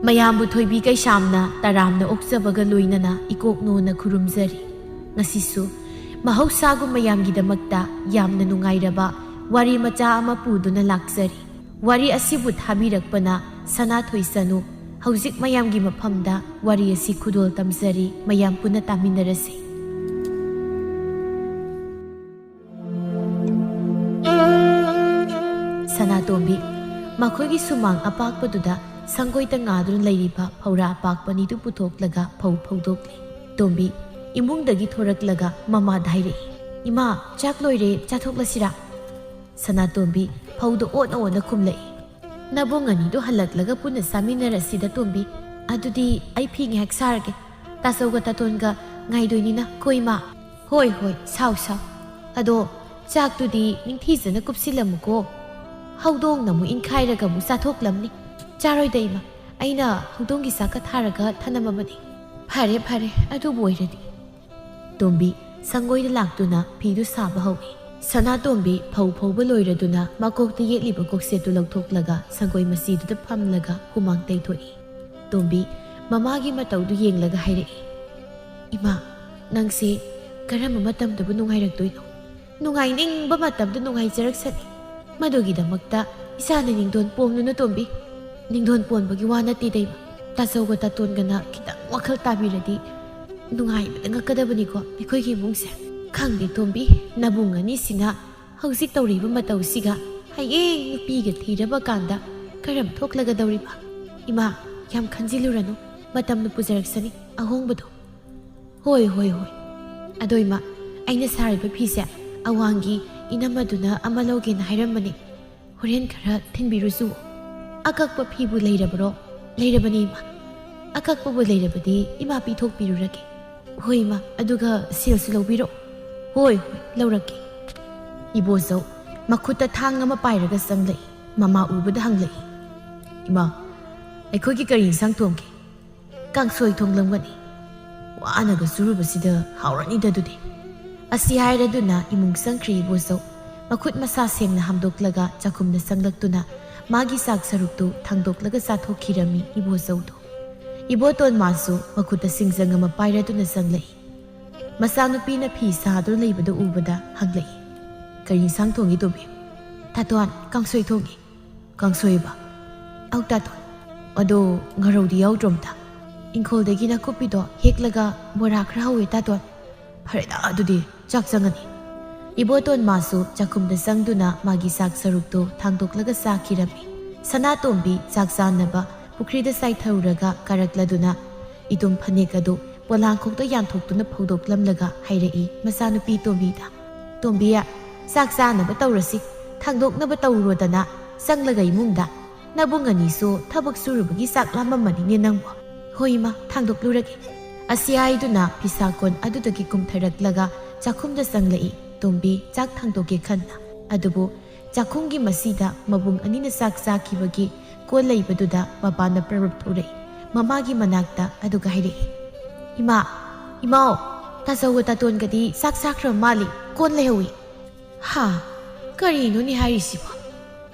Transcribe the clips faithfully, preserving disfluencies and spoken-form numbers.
ꯃꯌꯥꯝꯕꯨ ꯊꯣꯏꯕꯤ ꯀꯩꯁꯥꯝꯅ ꯇꯔꯥꯝꯅ ꯑꯣꯛꯆꯕꯒ ꯂꯣꯏꯅꯅ ꯏꯀꯣꯛꯅꯣꯅ ꯈꯨꯔꯨꯝꯖꯔꯤ꯫ ꯉꯁꯤꯁꯨ ꯃꯍꯧꯁꯥꯒꯨꯝ ꯃꯌꯥꯝꯒꯤꯗꯃꯛꯇ ꯌꯥꯝꯅ ꯅꯨꯡꯉꯥꯏꯔꯕ ꯋꯥꯔꯤ ꯃꯆꯥ ꯑꯃ ꯄꯨꯗꯨꯅ ꯂꯥꯛꯆꯔꯤ꯫ ꯋꯥꯔꯤ ꯑꯁꯤꯕꯨ ꯊꯥꯕꯤꯔꯛꯄꯅ ꯁꯅꯥꯊꯣꯏ ꯁꯅꯨ꯫ ꯍꯧꯖꯤꯛ ꯃꯌꯥꯝꯒꯤ ꯃꯐꯝꯗ ꯋꯥꯔꯤ ꯑꯁꯤ ꯈꯨꯗꯣꯜ ꯇꯝꯖꯔꯤ, ꯃꯌꯥꯝ ꯄꯨꯟꯅ ꯇꯥꯃꯤꯟꯅꯔꯁꯤ꯫ ꯁꯅꯥꯇꯣꯝꯕꯤ, ꯃꯈꯣꯏꯒꯤ ꯁꯨꯃꯥꯡ ꯑꯄꯥꯛꯄꯗꯨꯗ ꯁꯪꯒꯣꯏꯗ ꯉꯥꯗꯨꯅ ꯂꯩꯔꯤꯕ ꯐꯧꯔꯥ ꯑꯄꯥꯛꯄ ꯑꯅꯤꯗꯨ ꯄꯨꯊꯣꯛꯂꯒ ꯐꯧ ꯐꯧꯗꯣꯛꯂꯦ꯫ ꯇꯣꯝꯕꯤ ꯏꯃꯨꯡꯗꯒꯤ ꯊꯣꯔꯛꯂꯒ ꯃꯃꯥꯗ ꯍꯥꯏꯔꯛꯏ, "ꯏꯃꯥ, ꯆꯥꯛ ꯂꯣꯏꯔꯦ, ꯆꯥꯊꯣꯛꯂꯁꯤꯔꯥ?" ꯁꯅꯥꯇꯣꯝꯕꯤ ꯐꯧꯗꯣ ꯑꯣꯟꯅ ꯑꯣꯟꯅ ꯈꯨꯝꯂꯛꯏ, "ꯅꯕꯨꯡ ꯑꯅꯤꯗꯨ ꯍꯜꯂꯛꯂꯒ ꯄꯨꯟꯅ ꯆꯥꯃꯤꯟꯅꯔꯁꯤꯗ ꯇꯣꯝꯕꯤ꯫ ꯑꯗꯨꯗꯤ ꯑꯩ ꯐꯤ ꯉꯥꯏꯍꯥꯛ ꯁꯥꯔꯒꯦ꯫ ꯇꯥꯆꯧꯒ ꯇꯥꯇꯣꯟꯒ ꯉꯥꯏꯗꯣꯏꯅꯤꯅ ꯀꯣ ꯏꯃꯥ?" "ꯍꯣꯏ, ꯍꯣꯏ, ꯁꯥꯎ, ꯁꯥꯎ꯫ ꯑꯗꯣ ꯆꯥꯛꯇꯨꯗꯤ ꯅꯤꯡꯊꯤꯖꯅ ꯀꯨꯞꯁꯤꯜꯂꯝꯃꯨꯀꯣ꯫ ꯍꯧꯗꯣꯡꯅ ꯑꯃꯨꯛ ꯏꯟꯈꯥꯏꯔꯒ ꯑꯃꯨꯛ ꯆꯥꯊꯣꯛꯂꯝꯅꯤ꯫ ꯆꯥꯔꯣꯏꯗ ꯏꯃꯥ, ꯑꯩꯅ ꯍꯧꯗꯣꯡꯒꯤ ꯆꯥꯛꯀ ꯊꯥꯔꯒ ꯊꯅꯝꯃꯕꯅꯤ꯫ ꯐꯔꯦ, ꯐꯔꯦ, ꯑꯗꯨꯕꯨ ꯑꯣꯏꯔꯗꯤ꯫" ꯇꯣꯝꯕꯤ ꯁꯪꯒꯣꯏꯗ ꯂꯥꯛꯇꯨꯅ ꯐꯤꯗꯨ ꯁꯥꯕ ꯍꯧꯏ꯫ ꯁꯅꯥꯇꯣꯝꯕꯤ ꯐꯧ ꯐꯧꯕ ꯂꯣꯏꯔꯗꯨꯅ ꯃꯀꯣꯛꯇ ꯌꯦꯠꯂꯤꯕ ꯀꯣꯛꯁꯦꯠꯇꯨ ꯂꯧꯊꯣꯛꯂꯒ ꯁꯪꯒꯣꯏ ꯃꯆꯤꯗꯨꯗ ꯐꯝꯂꯒ ꯍꯨꯃꯥꯡ ꯇꯩꯊꯣꯛꯏ꯫ ꯇꯣꯝꯕꯤ ꯃꯃꯥꯒꯤ ꯃꯇꯧꯗꯨ ꯌꯦꯡꯂꯒ ꯍꯥꯏꯔꯛꯏ, "ꯏꯃꯥ, ꯅꯪꯁꯦ ꯀꯔꯝꯕ ꯃꯇꯝꯗꯕꯨ ꯅꯨꯡꯉꯥꯏꯔꯛꯇꯣꯏꯅꯣ? ꯅꯨꯡꯉꯥꯏꯅꯤꯡꯕ ꯃꯇꯝꯗ ꯅꯨꯡꯉꯥꯏꯖꯔꯛꯁꯅꯤ꯫ ꯃꯗꯨꯒꯤꯗꯃꯛꯇ ꯏꯆꯥꯅ ꯅꯤꯡꯗꯣꯟ ꯄꯣꯝꯂꯨꯅ ꯇꯣꯝꯕꯤ꯫ ꯅꯤꯡꯗꯣꯟ ꯄꯣꯟꯕꯒꯤ ꯋꯥ ꯅꯠꯇꯦꯗ ꯏꯃꯥ꯫ ꯇꯥꯆꯧꯒ ꯇꯥꯇꯣꯟꯒꯅ ꯈꯤꯇꯪ ꯋꯥꯈꯜ ꯇꯥꯕꯤꯔꯗꯤ ꯅꯨꯡꯉꯥꯏꯕꯗ ꯉꯛꯀꯗꯕꯅꯤꯀꯣ ꯑꯩꯈꯣꯏꯒꯤ ꯏꯃꯨꯡꯁꯦ꯫ ꯈꯪꯗꯦ ꯇꯣꯝꯕꯤ, ꯅꯕꯨꯡ ꯑꯅꯤꯁꯤꯅ ꯍꯧꯖꯤꯛ ꯇꯧꯔꯤꯕ ꯃꯇꯧꯁꯤꯒ ꯍꯌꯦꯡ ꯅꯨꯄꯤꯒ ꯊꯤꯔꯕ ꯀꯥꯟꯗ ꯀꯔꯝ ꯊꯣꯛꯂꯒꯗꯧꯔꯤꯕ? ꯏꯃꯥ, ꯌꯥꯝ ꯈꯟꯖꯤꯜꯂꯨꯔꯅꯨ, ꯃꯇꯝꯅ ꯄꯨꯖꯔꯛꯁꯅꯤ ꯑꯍꯣꯡꯕꯗꯣ꯫" "ꯍꯣꯏ, ꯍꯣꯏ, ꯍꯣꯏ꯫ ꯑꯗꯣ ꯏꯃꯥ, ꯑꯩꯅ ꯁꯥꯔꯤꯕ ꯐꯤꯁꯦ ꯑꯋꯥꯡꯒꯤ ꯏꯅꯝꯃꯗꯨꯅ ꯑꯃ ꯂꯧꯒꯦꯅ ꯍꯥꯏꯔꯝꯕꯅꯦ꯫ ꯍꯣꯔꯦꯟ ꯈꯔ ꯊꯤꯟꯕꯤꯔꯨꯁꯨ꯫ ꯑꯀꯛꯄ ꯐꯤꯕꯨ ꯂꯩꯔꯕꯔꯣ?" "ꯂꯩꯔꯕꯅꯤ ꯏꯃꯥ꯫ ꯑꯀꯛꯄꯕꯨ ꯂꯩꯔꯕꯗꯤ ꯏꯃꯥ ꯄꯤꯊꯣꯛꯄꯤꯔꯨꯔꯒꯦ꯫" "ꯍꯣꯏ ꯏꯃꯥ, ꯑꯗꯨꯒ ꯁꯦꯜꯁꯨ ꯂꯧꯕꯤꯔꯣ꯫" "ꯍꯣꯏ, ꯍꯣꯏ, ꯂꯧꯔꯛꯀꯦ꯫" ꯏꯕꯣꯆꯧ ꯃꯈꯨꯠꯇ ꯊꯥꯡ ꯑꯃ ꯄꯥꯏꯔꯒ ꯆꯪꯂꯛꯏ꯫ ꯃꯃꯥ ꯎꯕꯗ ꯍꯪꯂꯛꯏ, "ꯏꯃꯥ, ꯑꯩꯈꯣꯏꯒꯤ ꯀꯔꯤ ꯏꯟꯁꯥꯡ ꯊꯣꯡꯒꯦ?" "ꯀꯥꯡꯁꯣꯏ ꯊꯣꯡꯂꯝꯒꯅꯤ꯫" ꯋꯥꯅꯒ ꯁꯨꯔꯨꯕꯁꯤꯗ ꯍꯥꯎꯔꯅꯤꯗ ꯑꯗꯨꯗꯤ꯫ ꯑꯁꯤ ꯍꯥꯏꯔꯗꯨꯅ ꯏꯃꯨꯡ ꯆꯪꯈ꯭ꯔꯦ ꯏꯕꯣꯆꯧ꯫ ꯃꯈꯨꯠ ꯃꯁꯥ ꯁꯦꯡꯅ ꯍꯥꯝꯗꯣꯛꯂꯒ ꯆꯥꯛꯈꯨꯝꯗ ꯆꯪꯂꯛꯇꯨꯅ ꯃꯥꯒꯤ ꯆꯥꯛ ꯁꯔꯨꯛꯇꯨ ꯊꯥꯡꯗꯣꯛꯂꯒ ꯆꯥꯊꯣꯛꯈꯤꯔꯝꯃꯤ ꯏꯕꯣꯆꯧꯗꯣ꯫ ꯏꯕꯣꯇꯣꯟ ꯃꯥꯁꯨ ꯃꯈꯨꯠꯇ ꯁꯤꯡꯖꯪ ꯑꯃ ꯄꯥꯏꯔꯗꯨꯅ ꯆꯪꯂꯛꯏ꯫ ꯃꯆꯥꯅꯨꯄꯤꯅ ꯐꯤ ꯁꯥꯗꯨꯅ ꯂꯩꯕꯗꯨ ꯎꯕꯗ ꯍꯪꯂꯛꯏ, "ꯀꯔꯤ ꯏꯟꯁꯥꯡ ꯊꯣꯡꯉꯤ ꯇꯣꯝꯕꯤ?" "ꯇꯥꯇꯣꯟ, ꯀꯥꯡꯁꯣꯏ ꯊꯣꯡꯉꯤ꯫" "ꯀꯥꯡꯁꯣꯏꯕ?" "ꯑꯧ ꯇꯥꯇꯣꯟ꯫" "ꯑꯗꯣ ꯉꯥꯔꯧꯗꯤ ꯌꯥꯎꯗ꯭ꯔꯣ ꯑꯝꯇ?" "ꯏꯪꯈꯣꯜꯗꯒꯤ ꯅꯥꯀꯨꯞꯄꯤꯗꯣ ꯍꯦꯛꯂꯒ ꯕꯣꯔꯥ ꯈꯔ ꯍꯧꯋꯦ ꯇꯥꯇꯣꯟ꯫" "ꯐꯔꯦꯗ ꯑꯗꯨꯗꯤ, ꯆꯥꯛ ꯆꯪꯉꯅꯤ꯫" ꯏꯕꯣꯇꯣꯟ ꯃꯥꯁꯨ ꯆꯥꯛꯈꯨꯝꯗ ꯆꯪꯗꯨꯅ ꯃꯥꯒꯤ ꯆꯥꯛ ꯁꯔꯨꯛꯇꯨ ꯊꯥꯡꯗꯣꯛꯂꯒ ꯆꯥꯈꯤꯔꯝꯃꯤ꯫ ꯁꯅꯥꯇꯣꯝꯕꯤ ꯆꯥꯛ ꯆꯥꯅꯕ ꯄꯨꯈ꯭ꯔꯤꯗ ꯆꯥꯏꯊꯔꯨꯔꯒ ꯀꯥꯔꯛꯂꯗꯨꯅ ꯏꯇꯨꯝ ꯐꯅꯦꯛ ꯑꯗꯨ ꯄꯣꯂꯥꯡꯈꯣꯛꯇ ꯌꯥꯟꯊꯣꯛꯇꯨꯅ ꯐꯧꯗꯣꯛꯂꯝꯂꯒ ꯍꯥꯏꯔꯛꯏ ꯃꯆꯥꯅꯨꯄꯤ ꯇꯣꯝꯕꯤꯗ, "ꯇꯣꯝꯕꯤ, ꯆꯥꯛ ꯆꯥꯅꯕ ꯇꯧꯔꯁꯤ, ꯊꯥꯡꯗꯣꯛꯅꯕ ꯇꯧꯔꯣꯗꯅ ꯆꯪꯂꯒ ꯏꯃꯨꯡꯗ꯫ ꯅꯕꯨꯡ ꯑꯅꯤꯁꯨ ꯊꯕꯛ ꯁꯨꯔꯨꯕꯒꯤ ꯆꯥꯛ ꯂꯥꯝꯃꯝꯃꯅꯤꯅꯦ ꯅꯪꯕꯨ꯫" "ꯍꯣꯏ ꯏꯃꯥ, ꯊꯥꯡꯗꯣꯛꯂꯨꯔꯒꯦ꯫" ꯑꯁꯤ ꯍꯥꯏꯗꯨꯅ ꯐꯤꯁꯥꯀꯣꯟ ꯑꯗꯨꯗꯒꯤ ꯀꯨꯝꯊꯔꯛꯂꯒ ꯆꯥꯛꯈꯨꯝꯗ ꯆꯪꯂꯛꯏ ꯇꯣꯝꯕꯤ ꯆꯥꯛ ꯊꯥꯡꯗꯣꯛꯀꯦ ꯈꯟꯅ꯫ ꯑꯗꯨꯕꯨ ꯆꯥꯛꯈꯨꯝꯒꯤ ꯃꯁꯤꯗ ꯃꯕꯨꯡ ꯑꯅꯤꯅ ꯆꯥꯛ ꯆꯥꯈꯤꯕꯒꯤ ꯀꯣꯜ ꯂꯩꯕꯗꯨꯗ ꯃꯄꯥꯟꯗ ꯄ꯭ꯔꯞ ꯄ꯭ꯔꯞ ꯊꯣꯔꯛꯏ ꯃꯃꯥꯒꯤ ꯃꯅꯥꯛꯇ, ꯑꯗꯨꯒ ꯍꯥꯏꯔꯛꯏ, "ꯏꯃꯥ, ꯏꯃꯥꯎ, ꯇꯥꯆꯧꯒ ꯇꯥꯇꯣꯟꯒꯗꯤ ꯆꯥꯛ ꯆꯥꯈ꯭ꯔꯕ ꯃꯥꯜꯂꯤ, ꯀꯣꯟ ꯂꯩꯍꯧꯏ꯫" "ꯍꯥ, ꯀꯔꯤꯅꯣꯅꯦ ꯍꯥꯏꯔꯤꯁꯤꯕꯣ?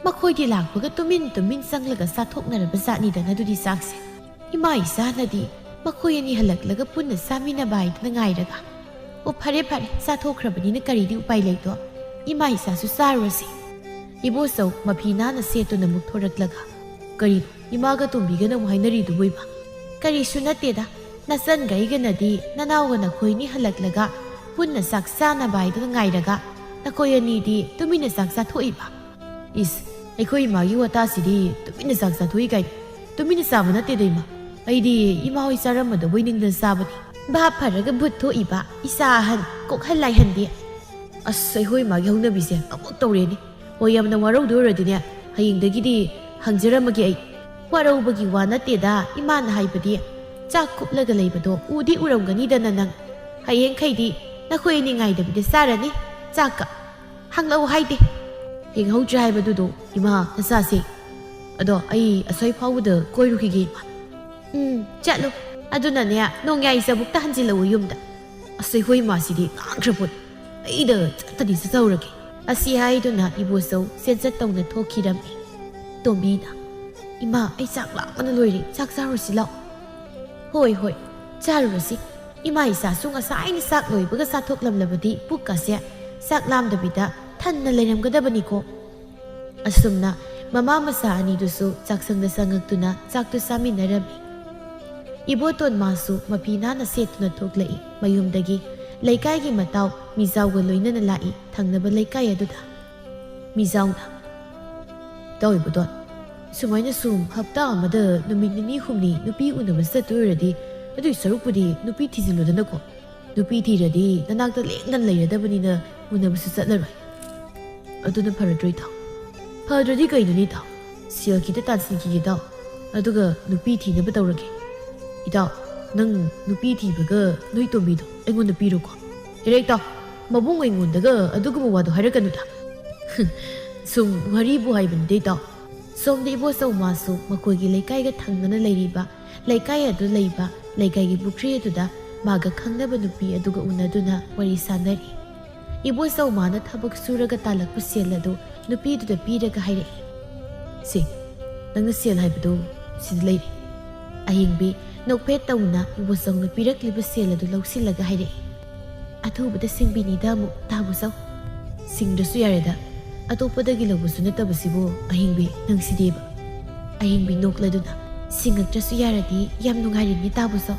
ꯃꯈꯣꯏꯗꯤ ꯂꯥꯛꯄꯒ ꯇꯨꯃꯤꯟ ꯇꯨꯃꯤꯟ ꯆꯪꯂꯒ ꯆꯥꯊꯣꯛꯅꯔꯕ ꯖꯥꯠꯅꯤꯗꯅ ꯑꯗꯨꯗꯤ ꯆꯥꯛꯁꯦ꯫ ꯏꯃꯥ ꯏꯆꯥꯅꯗꯤ ꯃꯈꯣꯏ ꯑꯅꯤ ꯍꯜꯂꯛꯂꯒ ꯄꯨꯟꯅ ꯆꯥꯃꯤꯟꯅꯕ ꯍꯥꯏꯗꯅ ꯉꯥꯏꯔꯒ꯫ ꯑꯣ, ꯐꯔꯦ ꯐꯔꯦ, ꯆꯥꯊꯣꯛꯈ꯭ꯔꯕꯅꯤꯅ ꯀꯔꯤꯗꯤ ꯎꯄꯥꯏ ꯂꯩꯗꯣ? ꯏꯃꯥ ꯏꯆꯥꯁꯨ ꯆꯥꯔꯨꯔꯁꯤ꯫" ꯏꯕꯣꯆꯧ ꯃꯐꯤ ꯅꯥꯟꯅ ꯁꯦꯠꯇꯨꯅ ꯑꯃꯨꯛ ꯊꯣꯔꯛꯂꯒ, "ꯀꯔꯤꯅꯣ ꯏꯃꯥꯒ ꯇꯣꯝꯕꯤꯒꯅ ꯑꯃꯨꯛ ꯍꯥꯏꯅꯔꯤꯗꯨꯕꯨ ꯏꯃꯥ?" "ꯀꯔꯤꯁꯨ ꯅꯠꯇꯦꯗ, ꯅꯆꯟꯒꯩꯒꯅꯗꯤ ꯅꯅꯥꯎꯒ ꯅꯈꯣꯏꯅꯤ ꯍꯜꯂꯛꯂꯒ ꯄꯨꯟꯅ ꯆꯥꯛ ꯆꯥꯅꯕ ꯍꯥꯏꯗꯨꯅ ꯉꯥꯏꯔꯒ ꯅꯈꯣꯏ ꯑꯅꯤꯗꯤ ꯇꯨꯃꯤꯟꯅ ꯆꯥꯛ ꯆꯥꯊꯣꯛꯏꯕ꯫" "ꯏꯁ, ꯑꯩꯈꯣꯏ ꯏꯃꯥꯒꯤ ꯋꯥꯇꯥꯁꯤꯗꯤ ꯇꯨꯃꯤꯟꯅ ꯆꯥꯛ ꯆꯥꯊꯣꯛꯏ ꯀꯥꯏꯅ꯫ ꯇꯨꯃꯤꯟꯅ ꯆꯥꯕ ꯅꯠꯇꯦꯗ ꯏꯃꯥ, ꯑꯩꯗꯤ ꯏꯃꯥ ꯍꯣꯏ ꯆꯥꯔꯝꯃꯗꯕꯣꯏ ꯅꯤꯡꯗꯅ ꯆꯥꯕꯅꯤ꯫" "ꯚꯥꯞ ꯐꯔꯒ ꯚꯨꯠ ꯊꯣꯛꯏꯕ ꯏꯆꯥ ꯑꯍꯟ ꯀꯣꯛꯍꯟ ꯂꯥꯏꯍꯟꯗꯦ꯫" "ꯑꯁ, ꯑꯩꯈꯣꯏ ꯏꯃꯥꯒꯤ ꯍꯧꯅꯕꯤꯁꯦ ꯑꯃꯨꯛ ꯇꯧꯔꯦꯅꯦ꯫ ꯍꯣꯏ, ꯌꯥꯝꯅ ꯋꯥꯔꯧꯗꯣꯏ ꯑꯣꯏꯔꯗꯤꯅꯦ, ꯍꯌꯦꯡꯗꯒꯤꯗꯤ ꯍꯪꯖꯔꯝꯃꯒꯦ ꯑꯩ꯫" "ꯋꯥꯔꯧꯕꯒꯤ ꯋꯥ ꯅꯠꯇꯦꯗ, ꯏꯃꯥꯅ ꯍꯥꯏꯕꯗꯤ ꯆꯥꯛ ꯀꯨꯞꯂꯒ ꯂꯩꯕꯗꯣ ꯎꯗꯤ ꯎꯔꯝꯒꯅꯤꯗꯅ ꯅꯪ꯫ ꯍꯌꯦꯡꯈꯩꯗꯤ ꯅꯈꯣꯏ ꯑꯅꯤ ꯉꯥꯏꯗꯕꯤꯗ ꯆꯥꯔꯅꯤ ꯆꯥꯛꯀ꯫ ꯍꯪꯂꯛꯎ ꯍꯥꯏꯗꯦ꯫" "ꯌꯦꯡꯍꯧꯗ꯭ꯔꯦ ꯍꯥꯏꯕꯗꯨꯗꯣ ꯏꯃꯥ, ꯅꯆꯥꯁꯦ꯫ ꯑꯗꯣ ꯑꯩ ꯑꯁ꯭ꯋꯥꯏ ꯐꯥꯎꯕꯗ ꯀꯣꯏꯔꯨꯈꯤꯒꯦ ꯏꯃꯥ꯫" "ꯎꯝ, ꯆꯠꯂꯨ꯫" ꯑꯗꯨꯅꯅꯦ, ꯅꯣꯡꯌꯥꯏ ꯆꯕꯨꯛꯇ ꯍꯟꯖꯤꯜꯂꯛꯎ ꯌꯨꯝꯗ꯫ ꯑꯁ, ꯑꯩꯈꯣꯏ ꯏꯃꯥꯁꯤꯗꯤ ꯉꯥꯡꯈ꯭ꯔ ꯄꯣꯠ꯫ ꯑꯩꯗ ꯆꯠꯇꯗꯤ ꯆꯠꯆꯧꯔꯒꯦ꯫ ꯑꯁꯤ ꯍꯥꯏꯗꯨꯅ ꯏꯕꯣꯆꯧ ꯆꯦꯟꯆꯠ ꯇꯧꯅ ꯊꯣꯛꯈꯤꯔꯝꯃꯤ꯫ ꯇꯣꯝꯕꯤꯅ, "ꯏꯃꯥ, ꯑꯩ ꯆꯥꯛ ꯂꯥꯝꯕꯅ ꯂꯣꯏꯔꯦ, ꯆꯥꯛ ꯆꯥꯔꯨꯁꯤ ꯂꯥꯛꯑꯣ"꯫ "ꯍꯣꯏ, ꯍꯣꯏ, ꯆꯥꯔꯨꯔꯁꯤ꯫ ꯏꯃꯥ ꯏꯆꯥꯁꯨ ꯉꯁꯥꯏꯅ ꯆꯥꯛ ꯂꯣꯏꯕꯒ ꯆꯥꯊꯣꯛꯂꯝꯂꯕꯗꯤ ꯄꯨꯛꯀꯁꯦ ꯆꯥꯛ ꯂꯥꯝꯗꯕꯤꯗ ꯊꯟꯅ ꯂꯩꯔꯝꯒꯗꯕꯅꯤꯀꯣ"꯫ ꯑꯁꯨꯝꯅ ꯃꯃꯥ ꯃꯆꯥ ꯑꯅꯤꯗꯨꯁꯨ ꯆꯥꯛꯁꯪꯗ ꯆꯪꯉꯛꯇꯨꯅ ꯆꯥꯛꯇꯨ ꯆꯥꯃꯤꯟꯅꯔꯝꯃꯤ꯫ ꯏꯕꯣꯇꯣꯟ ꯃꯥꯁꯨ ꯃꯐꯤ ꯅꯥꯟꯅ ꯁꯦꯠꯇꯨꯅ ꯊꯣꯛꯂꯛꯏ꯫ ꯃꯌꯨꯝꯗꯒꯤ ꯂꯩꯀꯥꯏꯒꯤ ꯃꯇꯥꯎ ꯃꯤꯖꯥꯎꯒ ꯂꯣꯏꯅꯅ ꯂꯥꯛꯏ ꯊꯪꯅꯕ ꯂꯩꯀꯥꯏ ꯑꯗꯨꯗ꯫ ꯃꯤꯖꯥꯎꯅ, "ꯏꯇꯥꯎ ꯏꯕꯣꯇꯣꯟ, ꯁꯨꯃꯥꯏꯅ ꯁꯨꯝ ꯍꯞꯇꯥ ꯑꯃꯗ ꯅꯨꯃꯤꯠ ꯅꯤꯅꯤ ꯍꯨꯝꯅꯤ ꯅꯨꯄꯤ ꯎꯅꯕ ꯆꯠꯇꯣꯏ ꯑꯣꯏꯔꯗꯤ, ꯑꯗꯨꯏ ꯁꯔꯨꯛꯄꯨꯗꯤ ꯅꯨꯄꯤ ꯊꯤꯖꯤꯜꯂꯨꯗꯅꯀꯣ꯫ ꯅꯨꯄꯤ ꯊꯤꯔꯗꯤ ꯅꯅꯥꯛꯇ ꯂꯦꯡꯗꯅ ꯂꯩꯔꯗꯕꯅꯤꯅ ꯎꯅꯕꯁꯨ ꯆꯠꯂꯔꯣꯏ꯫ ꯑꯗꯨꯅ ꯐꯔꯗ꯭ꯔꯣ ꯏꯇꯥꯎ?" "ꯐꯗ꯭ꯔꯗꯤ ꯀꯩꯅꯣꯅꯦ ꯏꯇꯥꯎ? ꯁꯦꯜ ꯈꯤꯇ ꯇꯥꯟꯁꯤꯟꯈꯤꯒꯦ ꯏꯇꯥꯎ, ꯑꯗꯨꯒ ꯅꯨꯄꯤ ꯊꯤꯅꯕ ꯇꯧꯔꯒꯦ꯫ ꯏꯇꯥꯎ, ꯅꯪ ꯅꯨꯄꯤ ꯊꯤꯕꯒ ꯅꯣꯏ ꯇꯣꯝꯕꯤꯗꯣ ꯑꯩꯉꯣꯟꯗ ꯄꯤꯔꯣꯀꯣ"꯫ "ꯍꯦꯔꯥ ꯏꯇꯥꯎ, ꯃꯕꯨꯡ ꯑꯩꯉꯣꯟꯗꯒ ꯑꯗꯨꯒꯨꯝꯕ ꯋꯥꯗꯣ ꯍꯥꯏꯔꯛꯀꯅꯨꯗ"꯫ "ꯁꯨꯝ ꯋꯥꯔꯤꯕꯨ ꯍꯥꯏꯕꯅꯤꯗ ꯏꯇꯥꯎ"꯫ ꯁꯣꯝꯗ ꯏꯕꯣꯆꯧ ꯃꯥꯁꯨ ꯃꯈꯣꯏꯒꯤ ꯂꯩꯀꯥꯏꯒ ꯊꯪꯅꯅ ꯂꯩꯔꯤꯕ ꯂꯩꯀꯥꯏ ꯑꯗꯨ ꯂꯩꯕ ꯂꯩꯀꯥꯏꯒꯤ ꯄꯨꯈ꯭ꯔꯤ ꯑꯗꯨꯗ ꯃꯥꯒ ꯈꯪꯅꯕ ꯅꯨꯄꯤ ꯑꯗꯨꯒ ꯎꯅꯗꯨꯅ ꯋꯥꯔꯤ ꯁꯥꯟꯅꯔꯤ꯫ ꯏꯕꯣꯆꯧ ꯃꯥꯅ ꯊꯕꯛ ꯁꯨꯔꯒ ꯇꯥꯜꯂꯛꯄ ꯁꯦꯜ ꯑꯗꯨ ꯅꯨꯄꯤꯗꯨꯗ ꯄꯤꯔꯒ ꯍꯥꯏꯔꯛꯏ, "ꯁꯦ, ꯅꯪꯅ ꯁꯦꯜ ꯍꯥꯏꯕꯗꯨ ꯁꯤꯗ ꯂꯩꯔꯦ"꯫ ꯑꯍꯤꯡꯕꯤ ꯅꯣꯛꯐꯦꯠ ꯇꯧꯅ ꯏꯕꯣꯆꯧꯅ ꯄꯤꯔꯛꯂꯤꯕ ꯁꯦꯜ ꯑꯗꯨ ꯂꯧꯁꯤꯜꯂꯒ ꯍꯥꯏꯔꯛꯏ, "ꯑꯊꯨꯕꯗ ꯁꯤꯡꯕꯤꯅꯤꯗ ꯑꯃꯨꯛ, ꯇꯥꯕꯣꯆꯧ"꯫ "ꯁꯤꯡꯗ꯭ꯔꯁꯨ ꯌꯥꯔꯦꯗ, ꯑꯇꯣꯞꯄꯗꯒꯤ ꯂꯧꯕꯁꯨ ꯅꯠꯇꯕꯁꯤꯕꯨ ꯑꯍꯤꯡꯕꯤ, ꯅꯪꯁꯤꯗꯤꯕ"꯫ ꯑꯍꯤꯡꯕꯤ ꯅꯣꯛꯂꯗꯨꯅ, "ꯁꯤꯡꯉꯛꯇ꯭ꯔꯁꯨ ꯌꯥꯔꯗꯤ ꯌꯥꯝ ꯅꯨꯡꯉꯥꯏꯔꯤꯅꯤ, ꯇꯥꯕꯣꯆꯧ꯫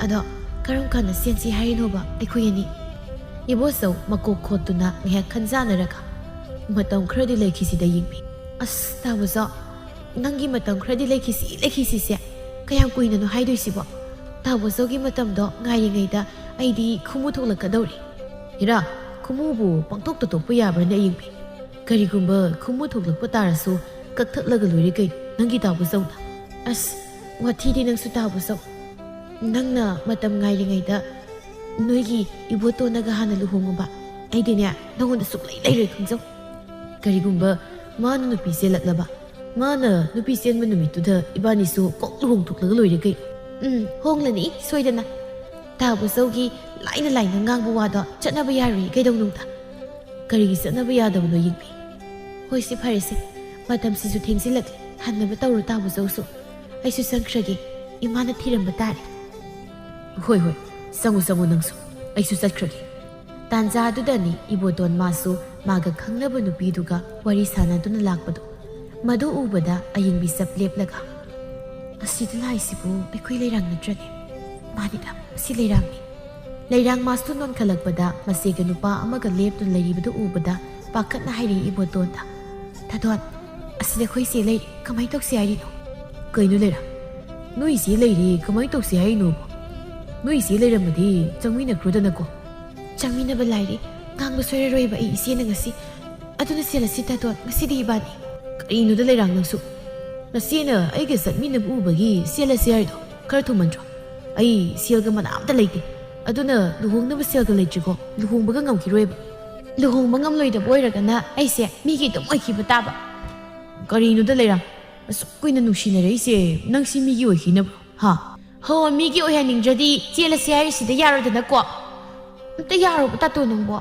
ꯑꯗꯣ ꯀꯔꯝ ꯀꯥꯟꯗ ꯆꯦꯟꯁꯤ ꯍꯥꯏꯔꯤꯅꯣꯕ ꯑꯩꯈꯣꯏ ꯑꯅꯤ?" ꯏꯕꯣꯆꯧ ꯃꯀꯣꯛ ꯈꯣꯠꯇꯨꯅ ꯉꯥꯏꯍꯥꯛ ꯈꯟꯖꯥꯟꯅꯔꯒ, "ꯃꯇꯝ ꯈꯔꯗꯤ ꯂꯩꯈꯤꯁꯤꯗ ꯌꯦꯡꯕꯤ"꯫ "ꯑꯁ, ꯇꯥꯕꯣꯆꯧ, ꯅꯪꯒꯤ ꯃꯇꯝ ꯈꯔꯗꯤ ꯂꯩꯈꯤꯁꯤ, ꯂꯩꯈꯤꯁꯤꯁꯦ ꯀꯌꯥꯝ ꯀꯨꯏꯅꯅꯣ ꯍꯥꯏꯗꯣꯏꯁꯤꯕꯣ? ꯇꯥꯕꯣꯆꯧꯒꯤ ꯃꯇꯝꯗꯣ ꯉꯥꯏꯔꯤꯉꯩꯗ ꯑꯩꯗꯤ ꯈꯨꯃꯨ ꯊꯣꯛꯂꯛꯀꯗꯧꯔꯦ"꯫ "ꯍꯦꯔꯥ, ꯈꯨꯃꯨꯕꯨ ꯄꯪꯊꯣꯛꯇ ꯊꯣꯛꯄ ꯌꯥꯕ꯭ꯔꯅꯦ ꯑꯌꯤꯡꯕꯤ? ꯀꯔꯤꯒꯨꯝꯕ ꯈꯨꯃꯨ ꯊꯣꯛꯂꯛꯄ ꯇꯥꯔꯁꯨ ꯀꯛꯊꯠꯂꯒ ꯂꯣꯏꯔꯦ ꯀꯩꯅꯣ, ꯅꯪꯒꯤ ꯇꯥꯕꯣꯆꯧꯅ"꯫ "ꯑꯁ, ꯋꯥꯊꯤꯗꯤ ꯅꯪꯁꯨ, ꯇꯥꯕꯣꯆꯧ꯫ ꯅꯪꯅ ꯃꯇꯝ ꯉꯥꯏꯔꯤꯉꯩꯗ ꯅꯣꯏꯒꯤ ꯏꯕꯣꯇꯣꯟꯅꯒ ꯍꯥꯟꯅ ꯂꯨꯍꯣꯡꯉꯨꯕ꯫ ꯑꯩꯗꯤꯅꯦ, ꯅꯉꯣꯟꯗ ꯁꯨꯛꯂꯩ ꯂꯩꯔꯣꯏ, ꯈꯪꯖꯧ꯫ ꯀꯔꯤꯒꯨꯝꯕ ꯃꯥꯅ ꯅꯨꯄꯤ ꯆꯦꯜꯂꯛꯂꯕ, ꯃꯥꯅ ꯅꯨꯄꯤ ꯆꯦꯟꯕ ꯅꯨꯃꯤꯠꯇꯨꯗ ꯏꯕꯥꯅꯤꯁꯨ ꯀꯣꯛ ꯂꯨꯍꯣꯡꯊꯣꯛꯂꯒ ꯂꯣꯏꯔꯦ ꯀꯩꯅꯣ"꯫ ꯎꯝ, ꯍꯣꯡꯂꯅꯤ ꯁꯣꯏꯗꯅ꯫ ꯇꯥꯕꯨꯆꯧꯒꯤ ꯂꯥꯏꯅ ꯂꯥꯏꯅ ꯉꯥꯡꯕ ꯋꯥꯗꯣ ꯆꯠꯅꯕ ꯌꯥꯔꯨꯏ ꯀꯩꯗꯧꯅꯨꯡꯗ꯫ ꯀꯔꯤꯒꯤ ꯆꯠꯅꯕ ꯌꯥꯗꯕꯅꯣ ꯌꯦꯡꯕꯤ? ꯍꯣꯏꯁꯦ, ꯐꯔꯦꯁꯦ, ꯃꯇꯝꯁꯤꯁꯨ ꯊꯦꯡꯖꯤꯜꯂꯛꯂꯦ꯫ ꯍꯟꯅꯕ ꯇꯧꯔꯣ ꯇꯥꯕꯨꯆꯧꯁꯨ꯫ ꯑꯩꯁꯨ ꯆꯪꯈ꯭ꯔꯒꯦ꯫ ꯏꯃꯥꯅ ꯊꯤꯔꯝꯕ ꯇꯥꯔꯦ꯫ ꯍꯣꯏ ꯍꯣꯏ, ꯆꯪꯉꯨ ꯆꯪꯉꯨ ꯅꯪꯁꯨ꯫ ꯑꯩꯁꯨ ꯆꯠꯈ꯭ꯔꯒꯦ꯫ ꯇꯥꯟꯖꯥꯗꯨꯗꯅꯤ ꯏꯕꯣꯇꯣꯟ ꯃꯥꯁꯨ ꯃꯥꯒ ꯈꯪꯅꯕ ꯅꯨꯄꯤꯗꯨꯒ ꯋꯥꯔꯤ ꯁꯥꯟꯅꯗꯨꯅ ꯂꯥꯛꯄꯗꯣ꯫ ꯃꯗꯨ ꯎꯕꯗ ꯑꯌꯤꯡꯕꯤ ꯆꯞ ꯂꯦꯞꯂꯒ, "ꯑꯁꯤꯗ ꯂꯥꯛꯏꯁꯤꯕꯨ ꯑꯩꯈꯣꯏ ꯂꯩꯔꯥꯡ ꯅꯠꯇ꯭ꯔꯅꯦ?" "ꯃꯥꯅꯤꯗ, ꯑꯁꯤ ꯂꯩꯔꯥꯡꯅꯤ꯫" ꯂꯩꯔꯥꯡ ꯃꯥꯁꯇꯨ ꯅꯣꯟꯈꯠꯂꯛꯄꯗ ꯃꯆꯦꯒ ꯅꯨꯄꯥ ꯑꯃꯒ ꯂꯦꯞꯇꯨꯅ ꯂꯩꯔꯤꯕꯗꯨ ꯎꯕꯗ ꯄꯥꯈꯠꯅ ꯍꯥꯏꯔꯛꯏ ꯏꯕꯣꯇꯣꯟꯗ, "ꯊꯥꯗꯣꯟ, ꯑꯁꯤꯗ ꯑꯩꯈꯣꯏ ꯏꯆꯦ ꯂꯩꯔꯦ, ꯀꯃꯥꯏ ꯇꯧꯁꯤ ꯍꯥꯏꯔꯤꯅꯣ?" "ꯀꯩꯅꯣ ꯂꯩꯔꯥꯡ? ꯅꯣꯏ ꯏꯆꯦ ꯂꯩꯔꯦ ꯀꯃꯥꯏ ꯇꯧꯁꯤ ꯍꯥꯏꯅꯣ? ꯅꯣꯏ ꯏꯆꯦ ꯂꯩꯔꯝꯃꯗꯤ ꯆꯪꯃꯤꯟꯅꯈ꯭ꯔꯣꯗꯅꯀꯣ꯫" "ꯆꯪꯃꯤꯟꯅꯕ ꯂꯥꯏꯔꯤ, ꯉꯥꯡꯕ ꯁꯣꯏꯔꯔꯣꯏꯕ ꯑꯩ ꯏꯆꯦꯅ ꯉꯁꯤ꯫ ꯑꯗꯨꯅ ꯆꯦꯜꯂꯁꯤ ꯊꯥꯗꯣꯟ, ꯉꯁꯤꯗꯤ ꯏꯕꯥꯅꯤ꯫" "ꯀꯔꯤꯅꯣꯗ ꯂꯩꯔꯥꯡ ꯅꯪꯁꯨ? ꯅꯆꯦꯅ ꯑꯩꯒ ꯆꯠꯃꯤꯟꯅꯕ ꯎꯕꯒꯤ ꯆꯦꯜꯂꯁꯤ ꯍꯥꯏꯔꯤꯗꯣ? ꯈꯔ ꯊꯨꯃꯟꯗ꯭ꯔꯣ? ꯑꯩ ꯁꯦꯜꯒ ꯃꯅꯥ ꯑꯝꯇ ꯂꯩꯇꯦ꯫ ꯑꯗꯨꯅ ꯂꯨꯍꯣꯡꯅꯕ ꯁꯦꯜꯒ ꯂꯩꯇ꯭ꯔꯤꯀꯣ ꯂꯨꯍꯣꯡꯕꯒ ꯉꯝꯈꯤꯔꯣꯏꯕ꯫" "ꯂꯨꯍꯣꯡꯕ ꯉꯝꯂꯣꯏꯗꯕ ꯑꯣꯏꯔꯒꯅ ꯑꯩꯁꯦ ꯃꯤꯒꯤ ꯑꯗꯨꯝ ꯑꯣꯏꯈꯤꯕ ꯇꯥꯕ꯫" "ꯀꯔꯤꯅꯣꯗ ꯂꯩꯔꯥꯡ? ꯑꯁꯨꯛ ꯀꯨꯏꯅ ꯅꯨꯡꯁꯤꯅꯔꯛꯏꯁꯦ ꯅꯪꯁꯤ ꯃꯤꯒꯤ ꯑꯣꯏꯈꯤꯅꯕ꯭ꯔꯣ? ꯍꯥ?" "ꯍꯣ, ꯃꯤꯒꯤ ꯑꯣꯏꯍꯟꯅꯤꯡꯗ꯭ꯔꯗꯤ ꯆꯦꯜꯂꯁꯤ ꯍꯥꯏꯔꯤꯁꯤꯗ ꯌꯥꯔꯣꯏꯗꯅꯀꯣ?" "ꯑꯝꯇ ꯌꯥꯔꯣꯕ ꯇꯥꯇꯣ ꯅꯪꯕꯣ꯫"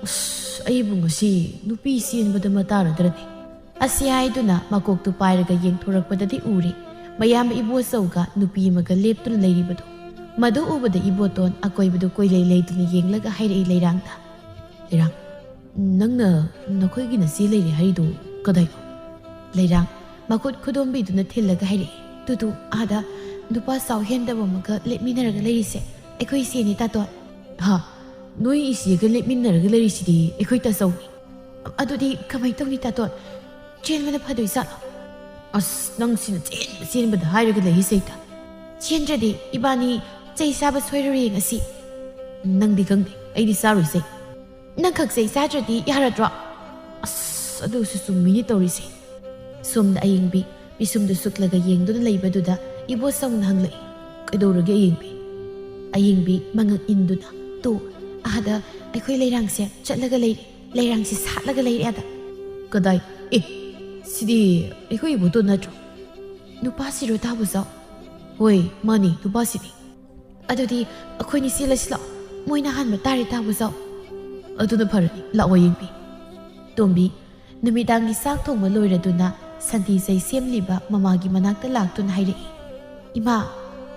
"ꯑꯁ, ꯑꯩꯕꯨ ꯉꯁꯤ ꯅꯨꯄꯤ ꯆꯦꯟꯕꯗ ꯃꯇꯥꯔꯗ꯭ꯔꯅꯦ?" ꯑꯁꯤ ꯍꯥꯏꯗꯨꯅ ꯃꯀꯣꯛꯇꯨ ꯄꯥꯏꯔꯒ ꯌꯦꯡꯊꯣꯔꯛꯄꯗꯗꯤ ꯎꯔꯦ ꯃꯌꯥꯝꯕ ꯏꯕꯣꯆꯧꯒ ꯅꯨꯄꯤ ꯑꯃꯒ ꯂꯦꯞꯇꯨꯅ ꯂꯩꯔꯤꯕꯗꯨ꯫ ꯃꯗꯨ ꯎꯕꯗ ꯏꯕꯣꯇꯣꯟ ꯑꯀꯣꯏꯕꯗꯨ ꯀꯣꯏꯂꯩ ꯂꯩꯗꯨꯅ ꯌꯦꯡꯂꯒ ꯍꯥꯏꯔꯛꯏ ꯂꯩꯔꯥꯡꯗ, "ꯂꯩꯔꯥꯡ, ꯅꯪꯅ ꯅꯈꯣꯏꯒꯤ ꯅꯆꯦ ꯂꯩꯔꯦ ꯍꯥꯏꯔꯤꯗꯨ ꯀꯗꯥꯏꯅꯣ?" ꯂꯩꯔꯥꯡ ꯃꯈꯨꯠ ꯈꯨꯗꯣꯝꯕꯤꯗꯨꯅ ꯊꯤꯜꯂꯒ ꯍꯥꯏꯔꯛꯏ, "ꯇꯨ ꯇꯨ, ꯑꯥꯗ ꯅꯨꯄꯥ ꯆꯥꯎ ꯍꯦꯟꯗꯕ ꯑꯃꯒ ꯂꯦꯞꯃꯤꯟꯅꯔꯒ ꯂꯩꯔꯤꯁꯦ ꯑꯩꯈꯣꯏ ꯏꯆꯦꯅꯤ ꯇꯥꯇꯣꯟ꯫" "ꯍꯥ? ꯅꯣꯏ ꯏꯆꯦꯒ ꯂꯦꯞꯃꯤꯟꯅꯔꯒ ꯂꯩꯔꯤꯁꯤꯗꯤ ꯑꯩꯈꯣꯏ ꯇꯥꯆꯧꯅꯤ꯫ ꯑꯗꯨꯗꯤ ꯀꯃꯥꯏ ꯇꯧꯅꯤ ꯇꯥꯇꯣꯟ? ꯆꯦꯟꯕꯅ ꯐꯗꯣꯏ ꯖꯥꯠꯂꯣ?" "ꯑꯁ, ꯅꯪꯁꯤꯅ ꯆꯦꯟꯕ ꯆꯦꯟꯕꯗ ꯍꯥꯏꯔꯒ ꯂꯩꯔꯤꯁꯦ ꯍꯦꯛꯇ꯫ ꯆꯦꯟꯗ꯭ꯔꯗꯤ ꯏꯕꯥꯅꯤ ꯆꯩ ꯆꯥꯕ ꯁꯣꯏꯔꯔꯣꯏꯌꯦ ꯉꯁꯤ꯫" "ꯅꯪꯗꯤ ꯈꯪꯗꯦ, ꯑꯩꯗꯤ ꯆꯥꯔꯣꯏꯁꯦ꯫" "ꯅꯪꯈꯛ ꯆꯩ ꯆꯥꯗ꯭ꯔꯗꯤ ꯌꯥꯔꯗ꯭ꯔꯣ?" "ꯑꯁ, ꯑꯗꯨꯁꯨ ꯆꯨꯝꯃꯤꯅꯦ ꯇꯧꯔꯤꯁꯦ꯫" ꯁꯣꯝꯗ ꯑꯌꯤꯡꯕꯤ ꯄꯤꯁꯨꯝꯗꯨ ꯁꯨꯛꯂꯒ ꯌꯦꯡꯗꯨꯅ ꯂꯩꯕꯗꯨꯗ ꯏꯕꯣꯆꯧꯅ ꯍꯪꯂꯛꯏ, "ꯀꯩꯗꯧꯔꯒꯦ ꯑꯌꯤꯡꯕꯤ?" ꯑꯌꯤꯡꯕꯤ ꯃꯉꯛ ꯏꯟꯗꯨꯅ, "ꯇꯨ, ꯑꯥꯗ ꯑꯩꯈꯣꯏ ꯂꯩꯔꯥꯡꯁꯦ ꯆꯠꯂꯒ ꯂꯩꯔꯦ, ꯂꯩꯔꯥꯡꯁꯦ ꯁꯥꯠꯂꯒ ꯂꯩꯔꯦ ꯑꯥꯗ꯫" "ꯀꯗꯥꯏ? ꯑꯦ, ꯁꯤꯗꯤ ꯑꯩꯈꯣꯏ ꯏꯕꯣꯇꯣꯟ ꯅꯠꯇ꯭ꯔꯣ?" "ꯅꯨꯄꯥꯁꯤꯔꯣ ꯇꯥꯕꯨꯆꯧ?" "ꯍꯣꯏ, ꯃꯥꯅꯤ, ꯅꯨꯄꯥꯁꯤꯅꯤ꯫" "ꯑꯗꯨꯗꯤ ꯑꯩꯈꯣꯏꯅꯤ ꯆꯦꯜꯂꯁꯤ ꯂꯥꯛꯑꯣ꯫ ꯃꯣꯏꯅ ꯍꯥꯟꯕ ꯇꯥꯔꯦ, ꯇꯥꯃꯣꯖꯥꯎ꯫" "ꯑꯗꯨꯅ ꯐꯔꯅꯤ, ꯂꯥꯛꯑꯣ, ꯑꯌꯤꯡꯕꯤ꯫" ꯇꯣꯝꯕꯤ, ꯅꯨꯃꯤꯗꯥꯡꯒꯤ ꯆꯥꯛ ꯊꯣꯡꯕ ꯂꯣꯏꯔꯗꯨꯅ ꯁꯟꯗꯤ ꯆꯩ ꯁꯦꯝꯂꯤꯕ ꯃꯃꯥꯒꯤ ꯃꯅꯥꯛꯇ ꯂꯥꯛꯇꯨꯅ ꯍꯥꯏꯔꯛꯏ, "ꯏꯃꯥ,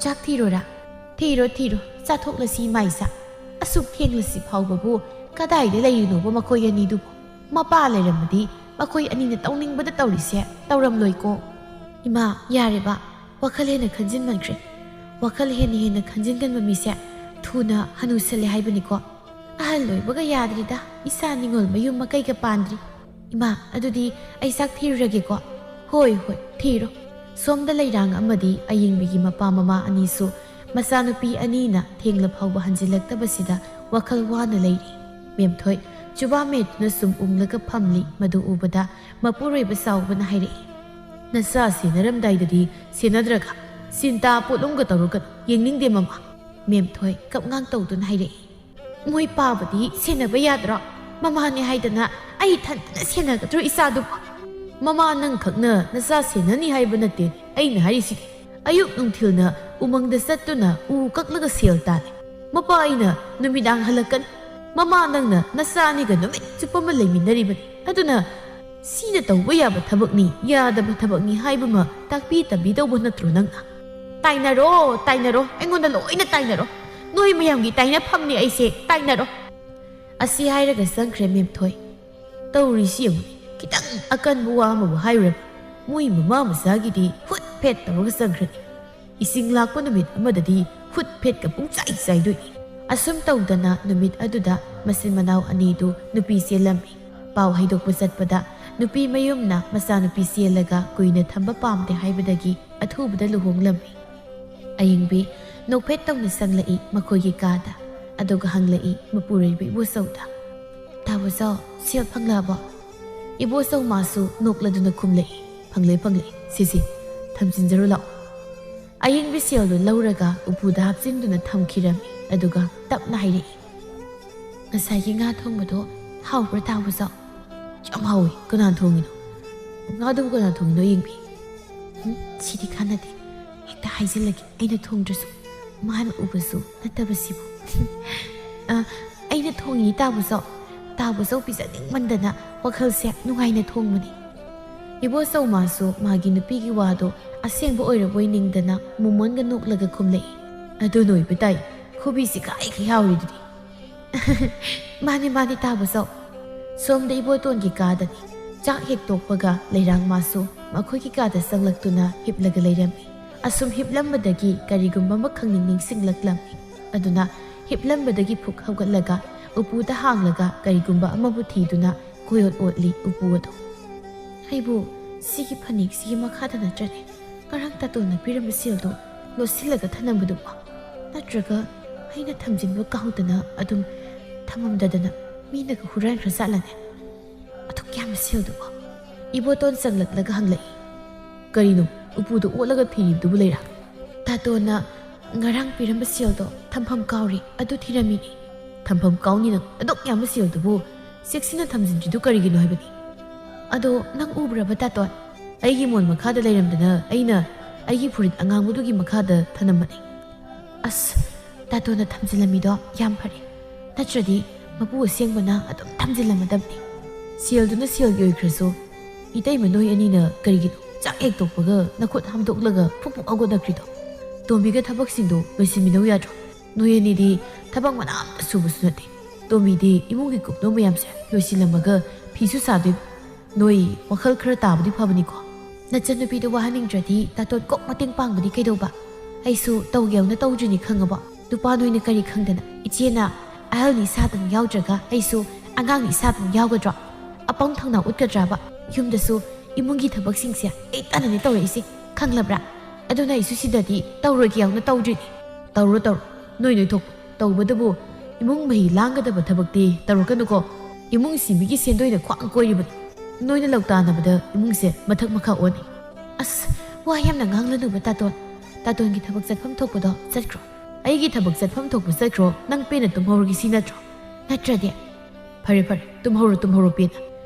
ꯆꯥꯛ ꯊꯤꯔꯣꯔꯥ?" "ꯊꯤꯔꯣ, ꯊꯤꯔꯣ, ꯆꯥꯊꯣꯛꯂꯁꯤ, ꯏꯃꯥ ꯏꯆꯥ꯫ ꯑꯁꯨꯛ ꯊꯦꯡꯂꯁꯤ ꯐꯥꯎꯕꯕꯨ ꯀꯗꯥꯏꯗ ꯂꯩꯔꯤꯅꯣꯕ ꯃꯈꯣꯏ ꯑꯅꯤꯗꯨꯕꯨ? ꯃꯄꯥ ꯂꯩꯔꯝꯃꯗꯤ ꯃꯈꯣꯏ ꯑꯅꯤꯅ ꯇꯧꯅꯤꯡꯕꯗ ꯇꯧꯔꯤꯁꯦ ꯇꯧꯔꯝꯂꯣꯏꯀꯣ꯫" "ꯏꯃꯥ, ꯌꯥꯔꯦꯕ, ꯋꯥꯈꯜ ꯍꯦꯟꯅ ꯈꯟꯖꯤꯟꯃꯟꯈ꯭ꯔꯦ꯫ ꯋꯥꯈꯜ ꯍꯦꯟꯅ ꯍꯦꯟꯅ ꯈꯟꯖꯤꯟꯒꯟꯕ ꯃꯤꯁꯦ ꯊꯨꯅ ꯍꯅꯨꯁꯜꯂꯦ ꯍꯥꯏꯕꯅꯤꯀꯣ꯫ ꯑꯍꯜ ꯑꯣꯏꯕꯒ ꯌꯥꯗ꯭ꯔꯤꯗ, ꯏꯆꯥ ꯅꯤꯉꯣꯜ ꯃꯌꯨꯝ ꯃꯀꯩꯒ ꯄꯥꯟꯗ꯭ꯔꯤ꯫ ꯏꯃꯥ, ꯑꯗꯨꯗꯤ ꯑꯩ ꯆꯥꯛ ꯊꯤꯔꯨꯔꯒꯦꯀꯣ꯫" "ꯍꯣꯏ, ꯍꯣꯏ, ꯊꯤꯔꯣ꯫" ꯁꯣꯝꯗ ꯂꯩꯔꯥꯡ ꯑꯃꯗꯤ ꯑꯌꯤꯡꯕꯤꯒꯤ ꯃꯄꯥ ꯃꯃꯥ ꯑꯅꯤꯁꯨ ꯃꯆꯥꯅꯨꯄꯤ ꯑꯅꯤꯅ ꯊꯦꯡꯂ ꯐꯥꯎꯕ ꯍꯟꯖꯤꯜꯂꯛꯇꯕꯁꯤꯗ ꯋꯥꯈꯜ ꯋꯥꯅ ꯂꯩꯔꯤ꯫ ꯃꯦꯝꯊꯣꯏ ꯆꯨꯕꯥ ꯃꯦꯠꯇꯨꯅ ꯁꯨꯝ ꯎꯪꯂꯒ ꯐꯝꯂꯤ꯫ ꯃꯗꯨ ꯎꯕꯗ ꯃꯄꯨꯔꯣꯏꯕ ꯆꯥꯎꯕꯅ ꯍꯥꯏꯔꯛꯏ, "ꯅꯆꯥ ꯁꯦꯟꯅꯔꯝꯗꯥꯏꯗꯗꯤ ꯁꯦꯟꯅꯗ꯭ꯔꯒ ꯆꯤꯟꯇꯥ ꯄꯣꯠꯂꯨꯝꯒ ꯇꯧꯔꯒ ꯌꯦꯡꯅꯤꯡꯗꯦ, ꯃꯃꯥ꯫" ꯃꯦꯝꯊꯣꯏ ꯀꯞꯉꯥꯡ ꯇꯧꯗꯨꯅ ꯍꯥꯏꯔꯛꯏ, "ꯃꯣꯏ ꯄꯥꯕꯗꯤ ꯁꯦꯟꯅꯕ ꯌꯥꯗ꯭ꯔꯣ? ꯃꯃꯥꯅꯦ ꯍꯥꯏꯗꯅ ꯑꯩ ꯏꯊꯟꯇꯅ ꯁꯦꯟꯅꯒꯗ꯭ꯔꯣ ꯏꯆꯥꯗꯨꯕꯨ?" "ꯃꯃꯥ, ꯅꯪꯈꯛꯅ ꯅꯆꯥ ꯁꯦꯟꯅꯅꯤ ꯍꯥꯏꯕ ꯅꯠꯇꯦ ꯑꯩꯅ ꯍꯥꯏꯔꯤꯁꯤꯗꯤ꯫ ꯑꯌꯨꯛ ꯅꯨꯡꯊꯤꯜꯅ ꯎꯃꯪꯗ ꯆꯠꯇꯨꯅ ꯎ ꯀꯛꯂꯒ ꯁꯦꯜ ꯇꯥꯜꯂꯤ꯫ ꯃꯄꯥ ꯑꯩꯅ ꯅꯨꯃꯤꯗꯥꯡ ꯍꯜꯂꯛꯀꯅꯤ꯫ ꯃꯃꯥ, ꯅꯪꯅ ꯅꯆꯥ ꯑꯅꯤꯒ ꯅꯨꯃꯤꯠ ꯆꯨꯞꯄ ꯑꯃ ꯂꯩꯃꯤꯟꯅꯔꯤꯕꯅꯤ꯫ ꯑꯗꯨꯅ ꯁꯤꯅ ꯇꯧꯕ ꯌꯥꯕ ꯊꯕꯛꯅꯤ, ꯌꯥꯗꯕ ꯊꯕꯛꯅꯤ ꯍꯥꯏꯕ ꯑꯃ ꯇꯥꯛꯄꯤ ꯇꯝꯕꯤꯗꯧꯕ ꯅꯠꯇ꯭ꯔꯣ ꯅꯪꯅ?" "ꯇꯥꯏꯅꯔꯣ, ꯇꯥꯏꯅꯔꯣ, ꯑꯩꯉꯣꯟꯗ ꯂꯣꯏꯅ ꯇꯥꯏꯅꯔꯣ꯫ ꯅꯣꯏ ꯃꯌꯥꯝꯒꯤ ꯇꯥꯏꯅꯐꯝꯅꯤ ꯑꯩꯁꯦ, ꯇꯥꯏꯅꯔꯣ꯫" ꯑꯁꯤ ꯍꯥꯏꯔꯒ ꯆꯪꯈ꯭ꯔꯦ ꯃꯦꯝꯊꯣꯏ꯫ ꯇꯧꯔꯤꯁꯤ ꯌꯦꯡꯉꯨ, ꯈꯤꯇꯪ ꯑꯀꯟꯕ ꯋꯥ ꯑꯃꯕꯨ ꯍꯥꯏꯔꯨꯔꯕ ꯃꯣꯏ ꯃꯃꯥ ꯃꯆꯥꯒꯤꯗꯤ ꯍꯨꯠ ꯐꯦꯠ ꯇꯧꯔꯒ ꯆꯪꯈ꯭ꯔꯅꯤ꯫ ꯏꯁꯤꯡ ꯂꯥꯛꯄ ꯅꯨꯃꯤꯠ ꯑꯃꯗꯗꯤ ꯍꯨꯠ ꯐꯦꯠꯀ ꯄꯨꯡꯆꯥꯏ ꯆꯥꯏꯗꯣꯏꯅꯤ꯫ ꯑꯁꯨꯝ ꯇꯧꯗꯅ ꯅꯨꯃꯤꯠ ꯑꯗꯨꯗ ꯃꯆꯤꯟ ꯃꯅꯥꯎ ꯑꯅꯤꯗꯨ ꯅꯨꯄꯤ ꯆꯦꯜꯂꯝꯃꯤ꯫ ꯄꯥꯎ ꯍꯩꯗꯣꯛꯄ ꯆꯠꯄꯗ ꯅꯨꯄꯤ ꯃꯌꯨꯝꯅ ꯃꯆꯥꯅꯨꯄꯤ ꯆꯦꯜꯂꯒ ꯀꯨꯏꯅ ꯊꯝꯕ ꯄꯥꯝꯗꯦ ꯍꯥꯏꯕꯗꯒꯤ ꯑꯊꯨꯕꯗ ꯂꯨꯍꯣꯡꯂꯝꯃꯤ꯫ ꯑꯌꯤꯡꯕꯤ ꯅꯣꯛꯐꯦꯠ ꯇꯧꯅ ꯆꯪꯂꯛꯏ ꯃꯈꯣꯏꯒꯤ ꯀꯥꯗ, ꯑꯗꯨꯒ ꯍꯪꯂꯛꯏ ꯃꯄꯨꯔꯣꯏꯕ ꯏꯕꯣꯆꯧꯗ, "ꯇꯥꯕꯣꯆꯧ, ꯁꯦꯜ ꯐꯪꯂꯛꯑꯕꯣ?" ꯏꯕꯣꯆꯧ ꯃꯥꯁꯨ ꯅꯣꯛꯂꯗꯨꯅ ꯈꯨꯝꯂꯛꯏ, "ꯐꯪꯂꯦ, ꯐꯪꯂꯦ, ꯁꯤꯁꯤ, ꯊꯝꯖꯤꯟꯖꯔꯨ ꯂꯥꯛꯑꯣ꯫" ꯑꯌꯤꯡꯕꯤ ꯁꯦꯜꯗꯨ ꯂꯧꯔꯒ ꯎꯄꯨꯗ ꯍꯥꯞꯆꯤꯟꯗꯨꯅ ꯊꯝꯈꯤꯔꯝꯃꯤ, ꯑꯗꯨꯒ ꯇꯞꯅ ꯍꯥꯏꯔꯛꯏ, "ꯉꯁꯥꯏꯒꯤ ꯉꯥ ꯊꯣꯡꯕꯗꯣ ꯍꯥꯎꯕ꯭ꯔꯥ, ꯇꯥꯕꯣꯆꯧ?" "ꯌꯥꯝ ꯍꯥꯎꯏ꯫ ꯀꯅꯥ ꯊꯣꯡꯉꯤꯅꯣ? ꯉꯥꯗꯨꯕꯨ ꯀꯅꯥ ꯊꯣꯡꯉꯤꯅꯣ, ꯑꯌꯤꯡꯕꯤ?" "ꯎꯝ, ꯁꯤꯗꯤ ꯀꯥꯟꯅꯗꯦ꯫ ꯍꯦꯛ ꯍꯦꯛꯇ ꯍꯥꯏꯖꯤꯜꯂꯒꯦ, ꯑꯩꯅ ꯊꯣꯡꯗ꯭ꯔꯁꯨ ꯃꯥꯅ ꯎꯕꯁꯨ ꯅꯠꯇꯕꯁꯤꯕꯨ꯫ ꯑ, ꯑꯩꯅ ꯊꯣꯡꯉꯤ ꯇꯥꯕꯨꯆꯧ꯫ ꯇꯥꯕꯨꯆꯧ ꯄꯤꯖꯅꯤꯡꯃꯟꯗꯅ ꯋꯥꯈꯜꯁꯦ ꯅꯨꯡꯉꯥꯏꯅ ꯊꯣꯡꯕꯅꯤ꯫ ꯏꯕꯣꯆꯧ ꯃꯥꯁꯨ ꯃꯥꯒꯤ ꯅꯨꯄꯤꯒꯤ ꯋꯥꯗꯣ ꯑꯁꯦꯡꯕ ꯑꯣꯏꯔꯕꯣꯏ ꯅꯤꯡꯗꯅ ꯃꯣꯃꯣꯟꯒ ꯅꯣꯛꯂꯒ ꯈꯨꯝꯂꯛꯏ꯫ "ꯑꯗꯨ ꯅꯣꯏꯕ ꯇꯥꯏ, ꯈꯨꯕꯤꯁꯤ ꯀꯥꯏ ꯀꯥꯏ ꯌꯥꯎꯔꯤꯗꯨꯗꯤ?" "ꯃꯥꯅꯤ, ꯃꯥꯅꯤ, ꯇꯥꯕꯆꯧ꯫ ꯁꯣꯝꯗ ꯏꯕꯣꯇꯣꯟꯒꯤ ꯀꯥꯗꯅꯤ꯫" ꯆꯥꯛ ꯍꯦꯛ ꯇꯣꯛꯄꯒ ꯂꯩꯔꯥꯡ ꯃꯥꯁꯨ ꯃꯈꯣꯏꯒꯤ ꯀꯥꯗ ꯆꯪꯂꯛꯇꯨꯅ ꯍꯤꯞꯂꯒ ꯂꯩꯔꯝꯃꯤ꯫ ꯑꯁꯨꯝ ꯍꯤꯞꯂꯝꯕꯗꯒꯤ ꯀꯔꯤꯒꯨꯝꯕ ꯑꯃ ꯈꯪꯅꯤꯡ ꯅꯤꯡꯁꯤꯡꯂꯛꯂꯝꯃꯤ꯫ ꯑꯗꯨꯅ ꯍꯤꯞꯂꯝꯕꯗꯒꯤ ꯐꯨꯛ ꯍꯧꯒꯠꯂꯒ ꯎꯄꯨꯗ ꯍꯥꯡꯂꯒ ꯀꯔꯤꯒꯨꯝꯕ ꯑꯃꯕꯨ ꯊꯤꯗꯨꯅ ꯀꯣꯏꯑꯣꯠ ꯑꯣꯠꯂꯤ ꯎꯄꯨ ꯑꯗꯨ꯫ "ꯑꯩꯕꯨ ꯁꯤꯒꯤ ꯐꯅꯦꯛꯁꯤꯒꯤ ꯃꯈꯥꯗ ꯅꯠꯇ꯭ꯔꯅꯦ ꯉꯔꯥꯡ ꯇꯥꯇꯣꯟꯅ ꯄꯤꯔꯝꯕ ꯁꯦꯜꯗꯣ ꯂꯣꯠꯁꯤꯜꯂꯒ ꯊꯅꯝꯕꯗꯨꯕꯣ? ꯅꯠꯇ꯭ꯔꯒ ꯑꯩꯅ ꯊꯝꯖꯤꯟꯕ ꯀꯥꯎꯗꯅ ꯑꯗꯨꯝ ꯊꯝꯃꯝꯗꯗꯅ ꯃꯤꯅꯒ ꯍꯨꯔꯥꯟꯈ꯭ꯔꯖꯥꯠꯂꯅꯦ? ꯑꯗꯨꯛ ꯌꯥꯝꯕ ꯁꯦꯜꯗꯨꯕꯣ?" ꯏꯕꯣꯇꯣꯟ ꯆꯪꯂꯛꯂꯒ ꯍꯪꯂꯛꯏ꯫ "ꯀꯔꯤꯅꯣ ꯎꯄꯨꯗ ꯑꯣꯠꯂꯒ ꯊꯤꯔꯤꯕꯗꯨꯕꯨ, ꯂꯩꯔꯥꯡ?" "ꯇꯥꯇꯣꯟꯅ ꯉꯔꯥꯡ ꯄꯤꯔꯝꯕ ꯁꯦꯜꯗꯣ ꯊꯝꯐꯝ ꯀꯥꯎꯔꯦ, ꯑꯗꯨ ꯊꯤꯔꯝꯃꯤꯅꯦ꯫" "ꯊꯝꯐꯝ ꯀꯥꯎꯅꯤ ꯅꯪ? ꯑꯗꯨꯛ ꯌꯥꯝꯕ ꯁꯦꯜꯗꯨꯕꯨ ꯆꯦꯛꯁꯤꯟꯅ ꯊꯝꯖꯤꯟꯗ꯭ꯔꯤꯗꯨ ꯀꯔꯤꯒꯤꯅꯣ ꯍꯥꯏꯕꯅꯤ?" "ꯑꯗꯣ ꯅꯪ ꯎꯕ꯭ꯔꯕ, ꯇꯥꯇꯣꯟ?" "ꯑꯩꯒꯤ ꯃꯣꯟ ꯃꯈꯥꯗ ꯂꯩꯔꯝꯗꯅ ꯑꯩꯅ ꯑꯩꯒꯤ ꯐꯨꯔꯤꯠ ꯑꯉꯥꯡꯕꯗꯨꯒꯤ ꯃꯈꯥꯗ ꯊꯅꯝꯕꯅꯤ꯫" "ꯑꯁ, ꯇꯥꯇꯣꯟꯅ ꯊꯝꯖꯤꯜꯂꯝꯃꯤꯗꯣ ꯌꯥꯝ ꯐꯔꯦ, ꯅꯠꯇ꯭ꯔꯗꯤ ꯃꯄꯨ ꯑꯁꯦꯡꯕꯅ ꯑꯗꯨꯝ ꯊꯝꯖꯤꯜꯂꯝꯃꯗꯕꯅꯤ꯫" "ꯁꯦꯜꯗꯨꯅ ꯁꯦꯜꯒꯤ ꯑꯣꯏꯈ꯭ꯔꯁꯨ, ꯏꯇꯩꯃ ꯅꯣꯏ ꯑꯅꯤꯅ ꯀꯔꯤꯒꯤꯅꯣ ꯆꯥꯛ ꯍꯦꯛ ꯇꯣꯛꯄꯒ ꯅꯈꯨꯠ ꯍꯥꯝꯗꯣꯛꯂꯒ ꯐꯨꯛ ꯐꯨꯛ ꯍꯧꯒꯠꯂꯛꯇ꯭ꯔꯤꯗꯣ? ꯇꯣꯝꯕꯤꯒ ꯊꯕꯛꯁꯤꯡꯗꯣ ꯂꯣꯏꯁꯤꯟꯃꯤꯟꯅꯧ ꯌꯥꯗ꯭ꯔꯣ? ꯅꯣꯏ ꯑꯅꯤꯗꯤ ꯊꯕꯛ ꯃꯅꯥ ꯑꯝꯇ ꯁꯨꯕꯁꯨ ꯅꯠꯇꯦ꯫ ꯇꯣꯝꯕꯤꯗꯤ ꯏꯃꯨꯡꯒꯤ ꯀꯨꯞꯅꯣ ꯃꯌꯥꯝꯁꯦ ꯂꯣꯏꯁꯤꯜꯂꯝꯃꯒ ꯐꯤꯁꯨ ꯁꯥꯗꯣꯏꯕ꯫ ꯅꯣꯏ ꯋꯥꯈꯜ ꯈꯔ ꯇꯥꯕꯗꯤ ꯐꯕꯅꯤꯀꯣ꯫ ꯅꯆꯟꯅꯨꯄꯤꯗꯣ ꯋꯥꯍꯟꯅꯤꯡꯗ꯭ꯔꯗꯤ ꯇꯥꯇꯣꯟ ꯀꯣꯛ ꯃꯇꯦꯡ ꯄꯥꯡꯕꯗꯤ ꯀꯩꯗꯧꯕ? ꯑꯩꯁꯨ ꯇꯧꯒꯦ ꯌꯥꯎꯅ ꯇꯧꯗ꯭ꯔꯤꯅꯤ, ꯈꯪꯉꯕꯣ? ꯅꯨꯄꯥ ꯅꯣꯏꯅ ꯀꯔꯤ ꯈꯪꯗꯅ? ꯏꯆꯦꯅ ꯑꯍꯜꯅꯤ ꯁꯥꯗꯅ ꯌꯥꯎꯗ꯭ꯔꯒ ꯑꯩꯁꯨ ꯑꯉꯥꯡꯅꯤ ꯁꯥꯗꯅ ꯌꯥꯎꯒꯗ꯭ꯔꯣ? ꯑꯄꯪ ꯊꯧꯅꯥ ꯎꯠꯀꯗ꯭ꯔꯕ? ꯌꯨꯝꯗꯁꯨ ꯏꯃꯨꯡꯒꯤ ꯊꯕꯛꯁꯤꯡꯁꯦ ꯑꯩ ꯇꯥꯅꯅꯦ ꯇꯧꯔꯛꯏꯁꯦ, ꯈꯪꯂꯕ꯭ꯔꯥ? ꯑꯗꯨꯅ ꯑꯩꯁꯨ ꯁꯤꯗꯗꯤ ꯇꯧꯔꯣꯏꯒꯦ ꯌꯥꯎꯅ ꯇꯧꯗ꯭ꯔꯤꯅꯤ꯫ ꯇꯧꯔꯣ, ꯇꯧꯔꯣ, ꯅꯣꯏ ꯅꯣꯏ ꯊꯣꯛꯄ꯫ ꯇꯧꯕꯗꯕꯨ ꯏꯃꯨꯡ ꯃꯍꯤ ꯂꯥꯡꯒꯗꯕ ꯊꯕꯛꯇꯤ ꯇꯧꯔꯛꯀꯅꯨꯀꯣ꯫ ꯏꯃꯨꯡꯁꯤ ꯃꯤꯒꯤ ꯁꯦꯟꯗꯣꯏꯅ ꯈ꯭ꯋꯥꯡ ꯀꯣꯏꯔꯤꯕꯅꯤ꯫ ꯅꯣꯏꯅ ꯂꯧꯇꯥꯟꯅꯕꯗ ꯏꯃꯨꯡꯁꯦ ꯃꯊꯛ ꯃꯈꯥ ꯑꯣꯟꯅꯤ꯫ ꯑꯁ, ꯋꯥ ꯌꯥꯝꯅ ꯉꯥꯡꯂꯅꯨꯕ, ꯇꯥꯇꯣꯟ꯫ ꯇꯥꯇꯣꯟꯒꯤ ꯊꯕꯛ ꯆꯠꯐꯝ ꯊꯣꯛꯄꯗꯣ ꯆꯠꯈ꯭ꯔꯣ꯫ ꯑꯩꯒꯤ ꯊꯕꯛ ꯆꯠꯐꯝ ꯊꯣꯛꯄ ꯆꯠꯈ꯭ꯔꯣ, ꯅꯪ ꯄꯦꯟꯅ ꯇꯨꯝꯍꯧꯔꯒꯦ ꯁꯤ ꯅꯠꯇ꯭ꯔꯣ? ꯅꯠꯇ꯭ꯔꯗꯤ? ꯐꯔꯦ, ꯐꯔꯦ, ꯇꯨꯝꯍꯧꯔꯣ, ꯇꯨꯝꯍꯧꯔꯣ ꯄꯦꯟꯅ꯫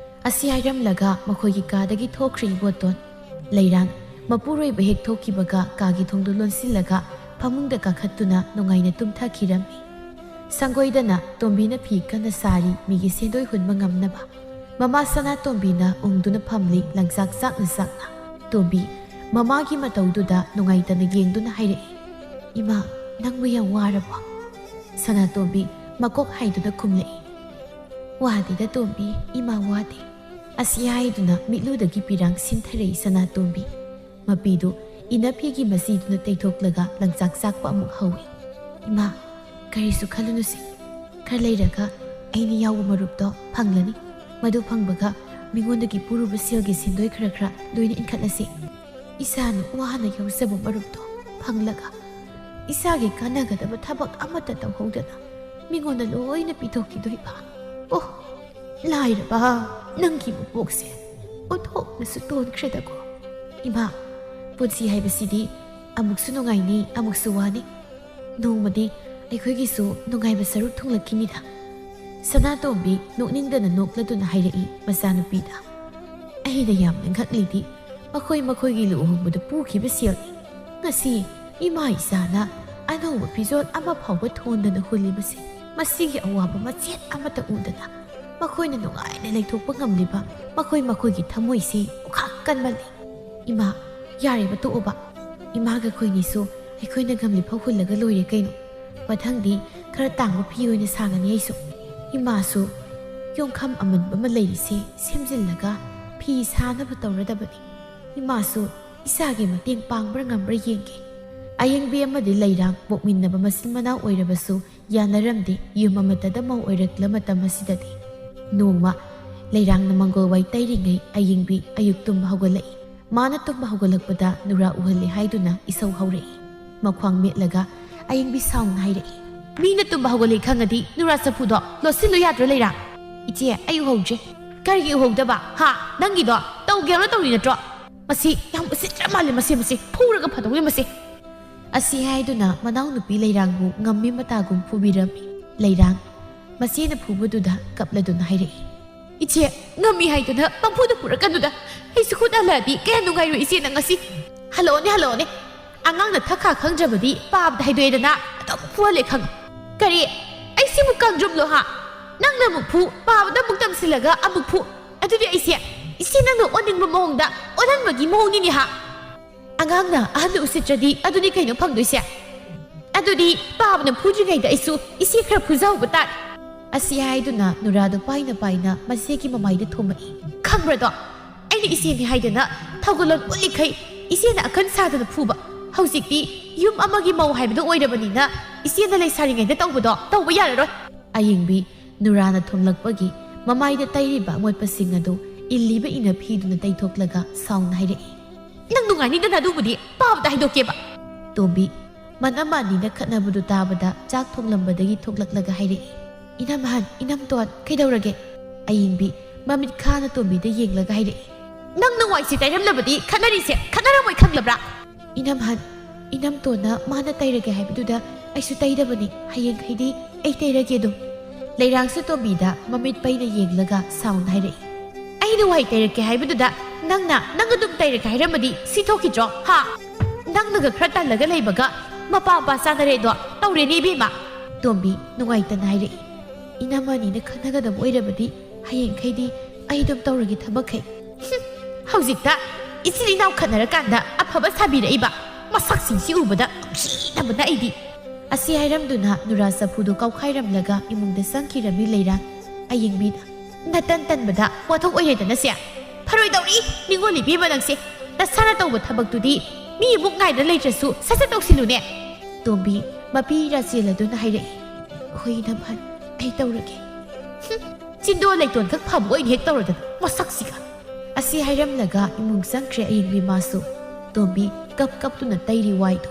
ꯑꯁꯤ ꯍꯥꯏꯔꯝꯂꯒ ꯃꯈꯣꯏꯒꯤ ꯀꯥꯗꯒꯤ ꯊꯣꯛꯈ꯭ꯔꯦ ꯏꯕꯣꯇꯣꯟ꯫ ꯂꯩꯔꯥꯡ ꯃꯄꯨꯔꯣꯏꯕ ꯍꯦꯛ ꯊꯣꯛꯈꯤꯕꯒ ꯀꯥꯒꯤ ꯊꯣꯡꯗꯨ ꯂꯣꯟꯁꯤꯜꯂꯒ ꯐꯃꯨꯡꯗ ꯀꯥꯈꯠꯇꯨꯅ ꯅꯨꯡꯉꯥꯏꯅ ꯇꯨꯝꯊꯈꯤꯔꯝꯃꯤ꯫ ꯁꯪꯒꯣꯏꯗꯅ ꯇꯣꯝꯕꯤꯅ ꯐꯤ ꯀꯟꯅ ꯁꯥꯔꯤ, ꯃꯤꯒꯤ ꯁꯦꯟꯗꯣꯏ ꯍꯨꯟꯕ ꯉꯝꯅꯕ꯫ ꯃꯃꯥ ꯁꯅꯥꯇꯣꯝꯕꯤꯅ ꯎꯪꯗꯨꯅ ꯐꯝꯂꯤ, ꯂꯪꯆꯥꯛ ꯆꯥꯛꯅ ꯆꯥꯛꯅ꯫ ꯇꯣꯝꯕꯤ ꯃꯃꯥꯒꯤ ꯃꯇꯧꯗꯨꯗ ꯅꯨꯡꯉꯥꯏꯇꯅ ꯌꯦꯡꯗꯨꯅ ꯍꯥꯏꯔꯛꯏ, "ꯏꯃꯥ, ꯅꯪꯕꯨ ꯌꯥꯝ ꯋꯥꯔꯕꯣ?" ꯁꯅꯥꯇꯣꯝꯕꯤ ꯃꯀꯣꯛ ꯍꯥꯏꯗꯨꯅ ꯈꯨꯝꯂꯛꯏ, "ꯋꯥꯗꯦꯗ ꯇꯣꯝꯕꯤ, ꯏꯃꯥ ꯋꯥꯗꯦ꯫" ꯑꯁꯤ ꯍꯥꯏꯗꯨꯅ ꯃꯤꯠꯂꯨꯗꯒꯤ ꯄꯤꯔꯥꯡ ꯁꯤꯟꯊꯔꯛꯏ ꯁꯅꯥꯇꯣꯝꯕꯤ꯫ ꯃꯄꯤꯗꯨ ꯏꯅꯐꯤꯒꯤ ꯃꯆꯤꯗꯨꯅ ꯇꯩꯊꯣꯛꯂꯒ ꯂꯪꯆꯥꯛ ꯆꯥꯛꯄ ꯑꯃꯨꯛ ꯍꯧꯏ꯫ "ꯏꯃꯥ, ꯀꯔꯤꯁꯨ ꯈꯜꯂꯨꯅꯨꯁꯦ꯫ ꯈꯔ ꯂꯩꯔꯒ ꯑꯩꯅ ꯌꯥꯎꯕ ꯃꯔꯨꯞꯇꯣ ꯐꯪꯂꯅꯤ꯫ ꯃꯗꯨ ꯐꯪꯕꯒ ꯃꯤꯉꯣꯟꯗꯒꯤ ꯄꯨꯔꯨꯕ ꯁꯦꯜꯒꯤ ꯁꯦꯟꯗꯣꯏ ꯈꯔ ꯈꯔ ꯂꯣꯏꯅ ꯏꯟꯈꯠꯂꯁꯤ꯫ ꯏꯁꯥꯅ ꯋꯥꯅ ꯌꯥꯎꯖꯕ ꯃꯔꯨꯞꯇꯣ ꯐꯪꯂꯒ ꯏꯁꯥꯒꯤ ꯀꯥꯟꯅꯒꯗꯕ ꯊꯕꯛ ꯑꯃꯠꯇ ꯇꯧꯍꯧꯗꯅ ꯃꯤꯉꯣꯟꯗ ꯂꯣꯏꯅ ꯄꯤꯊꯣꯛꯈꯤꯗꯣꯏꯕ꯫ ꯑꯣ, ꯂꯥꯏꯔꯕ ꯅꯪꯒꯤ ꯃꯄꯣꯛꯁꯦ ꯑꯣꯟꯊꯣꯛꯅꯁꯨ ꯇꯣꯟꯈ꯭ꯔꯦꯗꯀꯣ꯫ ꯏꯃꯥ, ꯄꯨꯟꯁꯤ ꯍꯥꯏꯕꯁꯤꯗꯤ ꯑꯃꯨꯛꯁꯨ ꯅꯨꯡꯉꯥꯏꯅꯤ, ꯑꯃꯨꯛꯁꯨ ꯋꯥꯅꯤ꯫ ꯅꯣꯡꯃꯗꯤ ꯑꯩꯈꯣꯏꯒꯤꯁꯨ ꯅꯨꯡꯉꯥꯏꯕ ꯁꯔꯨꯛ ꯊꯨꯡꯂꯛꯈꯤꯅꯤꯗ꯫" ꯁꯅꯥꯇꯣꯝꯕꯤ ꯅꯣꯛꯅꯤꯡꯗꯅ ꯅꯣꯛꯂꯗꯨꯅ ꯍꯥꯏꯔꯛꯏ ꯃꯆꯥꯅꯨꯄꯤꯗ꯫ ꯑꯩꯅ ꯌꯥꯝꯅ ꯉꯛꯂꯤꯗꯤ ꯃꯈꯣꯏ ꯃꯈꯣꯏꯒꯤ ꯂꯨꯍꯣꯡꯕꯗ ꯄꯨꯈꯤꯕ ꯁꯦꯜꯅꯤ꯫ ꯉꯁꯤ ꯏꯃꯥ ꯏꯆꯥꯅ ꯑꯅꯧꯕ ꯐꯤꯖꯣꯜ ꯑꯃ ꯐꯥꯎꯕ ꯊꯣꯟꯗꯅ ꯍꯨꯜꯂꯤꯕꯁꯦ, ꯃꯁꯤꯒꯤ ꯑꯋꯥꯕ ꯃꯆꯦꯠ ꯑꯃꯠꯇ ꯎꯗꯅ ꯃꯈꯣꯏꯅ ꯅꯨꯡꯉꯥꯏꯅ ꯂꯩꯊꯣꯛꯄ ꯉꯝꯂꯤꯕ ꯃꯈꯣꯏ ꯃꯈꯣꯏꯒꯤ ꯊꯃꯣꯏꯁꯤ ꯄꯨꯈꯥ ꯀꯟꯃꯜꯂꯤ꯫ ꯏꯃꯥ, ꯌꯥꯔꯦꯕ, ꯇꯣꯛꯑꯣꯕ꯫ ꯏꯃꯥꯒ ꯑꯩꯈꯣꯏꯅꯤꯁꯨ ꯑꯩꯈꯣꯏꯅ ꯉꯝꯂꯤꯐꯥꯎ ꯍꯨꯜꯂꯒ ꯂꯣꯏꯔꯦ ꯀꯩꯅꯣ꯫ ꯃꯊꯪꯗꯤ ꯈꯔ ꯇꯥꯡꯕ ꯐꯤ ꯑꯣꯏꯅ ꯁꯥꯒꯅꯤ ꯑꯩꯁꯨ꯫ ꯏꯃꯥꯁꯨ ꯌꯣꯡꯈꯝ ꯑꯃꯟꯕ ꯑꯃ ꯂꯩꯔꯤꯁꯦ ꯁꯦꯝꯖꯤꯜꯂꯒ ꯐꯤ ꯁꯥꯅꯕ ꯇꯧꯔꯗꯕꯅꯤ꯫ ꯏꯃꯥꯁꯨ ꯏꯁꯥꯒꯤ ꯃꯇꯦꯡ ꯄꯥꯡꯕ꯭ꯔꯥ ꯉꯝꯕ꯭ꯔꯥ ꯌꯦꯡꯒꯦ꯫ ꯑꯌꯦꯡꯕꯤ ꯑꯃꯗꯤ ꯂꯩꯔꯥꯡ ꯄꯣꯛꯃꯤꯟꯅꯕ ꯃꯆꯤꯟ ꯃꯅꯥꯎ ꯑꯣꯏꯔꯕꯁꯨ ꯌꯥꯅꯔꯝꯗꯦ, ꯌꯨꯝ ꯑꯃꯠꯇꯗ ꯃꯧ ꯑꯣꯏꯔꯛꯂ ꯃꯇꯝ ꯑꯁꯤꯗꯗꯤ꯫ ꯅꯣꯡꯃ ꯂꯩꯔꯥꯡꯅ ꯃꯪꯒꯣꯜ ꯋꯥꯏ ꯇꯩꯔꯤꯉꯩ ꯑꯌꯦꯡꯕꯤ ꯑꯌꯨꯛ ꯇꯨꯝꯕ ꯍꯧꯒꯠꯂꯛꯏ꯫ ꯃꯥꯅ ꯇꯨꯝꯕ ꯍꯧꯒꯠꯂꯛꯄꯗ ꯅꯨꯔꯥ ꯎꯍꯜꯂꯦ ꯍꯥꯏꯗꯨꯅ ꯏꯁꯧ ꯍꯧꯔꯛꯏ꯫ ꯃꯈ꯭ꯋꯥꯡ ꯃꯦꯠꯂꯒ ꯑꯌꯦꯡꯕꯤ ꯁꯥꯎꯅ ꯍꯥꯏꯔꯛꯏ, "ꯃꯤꯅ ꯇꯨꯝꯕ ꯍꯧꯒꯠꯂꯦ ꯈꯪꯉꯗꯤ ꯅꯨꯔꯥ ꯆꯐꯨꯗꯣ ꯂꯣꯠꯁꯤꯜꯂꯨ ꯌꯥꯗ꯭ꯔꯣ ꯂꯩꯔꯥꯡ?" "ꯏꯆꯦ, ꯑꯩ ꯎꯍꯧꯗ꯭ꯔꯦ꯫" "ꯀꯔꯤꯒꯤ ꯎꯍꯧꯗꯕ? ꯍꯥ? ꯅꯪꯒꯤꯗꯣ ꯇꯧꯒꯦꯅ ꯇꯧꯔꯤ ꯅꯠꯇ꯭ꯔꯣ? ꯃꯁꯤ ꯌꯥꯝ ꯎꯁꯤꯠꯇ꯭ꯔ ꯃꯥꯜꯂꯦ, ꯃꯁꯤ, ꯃꯁꯤ ꯐꯨꯔꯒ ꯐꯗꯧꯅꯤ ꯃꯁꯤ꯫" ꯑꯁꯤ ꯍꯥꯏꯗꯨꯅ ꯃꯅꯥꯎꯅꯨꯄꯤ ꯂꯩꯔꯥꯡꯕꯨ ꯉꯝꯃꯤ ꯃꯇꯥꯒꯨꯝ ꯐꯨꯕꯤꯔꯝꯃꯤ꯫ ꯂꯩꯔꯥꯡ ꯃꯆꯦꯅ ꯐꯨꯕꯗꯨꯗ ꯀꯞꯂꯗꯨꯅ ꯍꯥꯏꯔꯛꯏ, ꯏꯆꯦ, ꯉꯝꯃꯤ ꯍꯥꯏꯗꯨꯅ ꯄꯪꯐꯨꯗ ꯐꯨꯔꯛꯀꯅꯨꯗ꯫ ꯑꯩꯁꯨ ꯈꯨꯠ ꯍꯜꯂꯛꯑꯗꯤ ꯀꯌꯥ ꯅꯨꯡꯉꯥꯏꯔꯣꯏ ꯏꯆꯦ ꯅꯪ ꯉꯁꯤ꯫ ꯍꯜꯂꯛꯑꯣꯅꯦ, ꯍꯜꯂꯛꯑꯣꯅꯦ꯫ ꯑꯉꯥꯡꯅ ꯊꯛꯈꯥ ꯈꯪꯗ꯭ꯔꯕꯗꯤ ꯄꯥꯕꯗ ꯍꯥꯏꯗꯣꯛꯑꯦꯗꯅ ꯑꯗꯨꯝ ꯐꯨꯍꯜꯂꯦ ꯈꯪꯉꯦ꯫ ꯀꯔꯤ? ꯑꯩꯁꯤꯕꯨ ꯀꯥꯡꯗ꯭ꯔꯨꯝꯂꯣ ꯍꯥ? ꯅꯪꯅ ꯑꯃꯨꯛ ꯐꯨ, ꯄꯥꯕꯗ ꯑꯃꯨꯛ ꯇꯝꯁꯤꯜꯂꯒ ꯑꯃꯨꯛ ꯐꯨ꯫ ꯑꯗꯨꯗꯤ ꯑꯩꯁꯦ ꯏꯆꯦ ꯅꯪꯅ ꯑꯣꯟꯅꯤꯡꯕ ꯃꯑꯣꯡꯗ ꯑꯣꯜꯍꯟꯕꯒꯤ ꯃꯑꯣꯡꯅꯤꯅꯦ ꯍꯥ? ꯑꯉꯥꯡꯅ ꯑꯍꯟꯗ ꯎꯁꯤꯠꯇ꯭ꯔꯗꯤ ꯑꯗꯨꯗꯤ ꯀꯩꯅꯣ ꯐꯪꯗꯣꯏꯁꯦ? ꯑꯗꯨꯗꯤ ꯄꯥꯕꯅ ꯐꯨꯗ꯭ꯔꯤꯉꯩꯗ ꯑꯩꯁꯨ ꯏꯆꯦ ꯈꯔ ꯐꯨꯖꯍꯧꯕ ꯇꯥꯔꯦ꯫ ꯑꯁꯤ ꯍꯥꯏꯗꯨꯅ ꯅꯨꯔꯥꯗꯨ ꯄꯥꯏꯅ ꯄꯥꯏꯅ ꯃꯆꯦꯒꯤ ꯃꯃꯥꯏꯗ ꯊꯣꯝꯃꯛꯏ꯫ ꯈꯪꯕ꯭ꯔꯗꯣ? ꯑꯩꯅ ꯏꯆꯦꯅꯤ ꯍꯥꯏꯗꯅ ꯊꯧꯒꯜꯂꯣꯟ ꯎꯠꯂꯤꯈꯩ ꯏꯆꯦꯅ ꯑꯈꯟ ꯁꯥꯗꯅ ꯐꯨꯕ꯫ ꯍꯧꯖꯤꯛꯇꯤ ꯌꯨꯝ ꯑꯃꯒꯤ ꯃꯧ ꯍꯥꯏꯕꯗꯨ ꯑꯣꯏꯔꯕꯅꯤꯅ ꯏꯆꯦꯅ ꯂꯩꯁꯥꯔꯤꯉꯩꯗ ꯇꯧꯕꯗꯣ ꯇꯧꯕ ꯌꯥꯔꯔꯣꯏ꯫ ꯑꯌꯤꯡꯕꯤ ꯅꯨꯔꯥꯅ ꯊꯣꯝꯂꯛꯄꯒꯤ ꯃꯃꯥꯏꯗ ꯇꯩꯔꯤꯕ ꯑꯃꯣꯠꯄꯁꯤꯡ ꯑꯗꯨ ꯏꯜꯂꯤꯕ ꯏꯅ ꯐꯤꯗꯨꯅ ꯇꯩꯊꯣꯛꯂꯒ ꯁꯥꯎꯅ ꯍꯥꯏꯔꯛꯏ꯫ "ꯅꯪ ꯅꯨꯡꯉꯥꯏꯅꯤꯗꯅ ꯑꯗꯨꯕꯨꯗꯤ ꯄꯥꯕꯗ ꯍꯥꯏꯗꯣꯛꯀꯦꯕ꯫" ꯇꯣꯝꯕꯤ ꯃꯅꯝ ꯑꯅꯤꯅ ꯈꯠꯅꯕꯗꯨ ꯇꯥꯕꯗ ꯆꯥꯛ ꯊꯣꯡꯂꯝꯕꯗꯒꯤ ꯊꯣꯛꯂꯛꯂꯒ ꯍꯥꯏꯔꯛꯏ꯫ "ꯏꯅꯝ ꯑꯍꯟ, ꯏꯅꯝꯇꯣꯟ, ꯀꯩꯗꯧꯔꯒꯦ?" ꯑꯌꯤꯡꯕꯤ ꯃꯃꯤꯠ ꯈꯥꯅ ꯇꯣꯝꯕꯤꯗ ꯌꯦꯡꯂꯒ ꯍꯥꯏꯔꯛꯏ꯫ "ꯅꯪ ꯅꯨꯡꯋꯥꯏꯁꯤ ꯇꯩꯔꯝꯂꯕꯗꯤ ꯈꯠꯅꯔꯤꯁꯦ ꯈꯠꯅꯔꯝꯃꯣꯏ ꯈꯪꯂꯕ꯭ꯔꯥ?" "ꯏꯅꯝ ꯑꯍꯟ, ꯏꯅꯝꯇꯣꯟꯅ ꯃꯥꯅ ꯇꯩꯔꯒꯦ ꯍꯥꯏꯕꯗꯨꯗ ꯑꯩꯁꯨ ꯇꯩꯗꯕꯅꯤ꯫ ꯍꯌꯦꯡꯈꯩꯗꯤ ꯑꯩ ꯇꯩꯔꯒꯦ ꯑꯗꯨꯝ꯫" ꯂꯩꯔꯥꯡꯁꯨ ꯇꯣꯝꯕꯤꯗ ꯃꯃꯤꯠ ꯄꯩꯅ ꯌꯦꯡꯂꯒ ꯁꯥꯎꯅ ꯍꯥꯏꯔꯛꯏ꯫ "ꯑꯩꯅ ꯋꯥꯏ ꯇꯩꯔꯛꯀꯦ ꯍꯥꯏꯕꯗꯨꯗ ꯅꯪꯅ ꯅꯪ ꯑꯗꯨꯝ ꯇꯩꯔꯒꯦ ꯍꯥꯏꯔꯝꯃꯗꯤ ꯁꯤ ꯊꯣꯛꯈꯤꯗ꯭ꯔꯣ ꯍꯥ? ꯅꯪꯅꯒ ꯈꯔ ꯇꯜꯂꯒ ꯂꯩꯕꯒ ꯃꯄꯥ ꯃꯄꯥ ꯆꯥꯅꯔꯦꯗꯣ ꯇꯧꯔꯦꯅꯦ ꯏꯕꯦꯝꯃ꯫" ꯇꯣꯝꯕꯤ ꯅꯨꯡꯉꯥꯏꯇꯅ ꯍꯥꯏꯔꯛꯏ꯫ "ꯏꯅꯝ ꯑꯅꯤꯅ ꯈꯟꯅꯒꯗꯕ ꯑꯣꯏꯔꯕꯗꯤ ꯍꯌꯦꯡꯈꯩꯗꯤ ꯑꯩ ꯑꯗꯨꯝ ꯇꯧꯔꯒꯦ ꯊꯕꯛꯈꯩ꯫" "ꯍꯨꯝ, ꯍꯧꯖꯤꯛꯇ ꯏꯆꯤꯜ ꯏꯅꯥꯎ ꯈꯠꯅꯔꯀꯥꯟꯗ ꯑꯐꯕ ꯁꯥꯕꯤꯔꯛꯏꯕ ꯃꯁꯛꯁꯤꯡꯁꯤ ꯎꯕꯗ ꯅꯨꯡꯁꯤꯗꯕꯅ ꯑꯩꯗꯤ꯫" ꯑꯁꯤ ꯍꯥꯏꯔꯝꯗꯨꯅ ꯅꯨꯔꯥ ꯆꯐꯨꯗꯨ ꯀꯥꯎꯈꯥꯏꯔꯝꯂꯒ ꯏꯃꯨꯡꯗ ꯆꯪꯈꯤꯔꯝꯃꯤ ꯂꯩꯔꯥꯡ꯫ ꯑꯌꯤꯡꯕꯤꯅ, "ꯅꯇꯟ ꯇꯟꯕꯗ ꯋꯥꯊꯣꯛ ꯑꯣꯏꯔꯦꯗꯅ ꯁꯦ꯫ ꯐꯔꯣꯏꯗꯧꯔꯤ ꯅꯤꯡꯉꯣꯜ ꯏꯕꯦꯝꯃ ꯅꯪꯁꯦ꯫ ꯅꯁꯥꯅ ꯇꯧꯕ ꯊꯕꯛꯇꯨꯗꯤ ꯃꯤ ꯑꯃꯨꯛ ꯉꯥꯏꯗ ꯂꯩꯇ꯭ꯔꯁꯨ ꯁꯠ ꯁꯠ ꯇꯧꯁꯤꯜꯂꯨꯅꯦ꯫" ꯇꯣꯝꯕꯤ ꯃꯄꯤ ꯏꯔꯥ ꯆꯦꯜꯂꯗꯨꯅ ꯍꯥꯏꯔꯛꯏ꯫ "ꯍꯣꯏ ꯏꯅꯝꯍꯟ, ꯑꯩ ꯇꯧꯔꯒꯦ꯫" "ꯍꯨꯝ, ꯆꯤꯟꯗꯣ ꯂꯩꯇꯣꯟ ꯈꯛ ꯐꯕ ꯑꯣꯏꯅ ꯍꯦꯛ ꯇꯧꯔꯗꯅ ꯃꯁꯛꯁꯤꯒ꯫" ꯑꯁꯤ ꯍꯥꯏꯔꯝꯂꯒ ꯏꯃꯨꯡ ꯆꯪꯈ꯭ꯔꯦ ꯑꯌꯤꯡꯕꯤ ꯃꯥꯁꯨ꯫ ꯇꯣꯝꯕꯤ ꯀꯞ ꯀꯞꯇꯨꯅ ꯇꯩꯔꯤ ꯋꯥꯏꯗꯣ꯫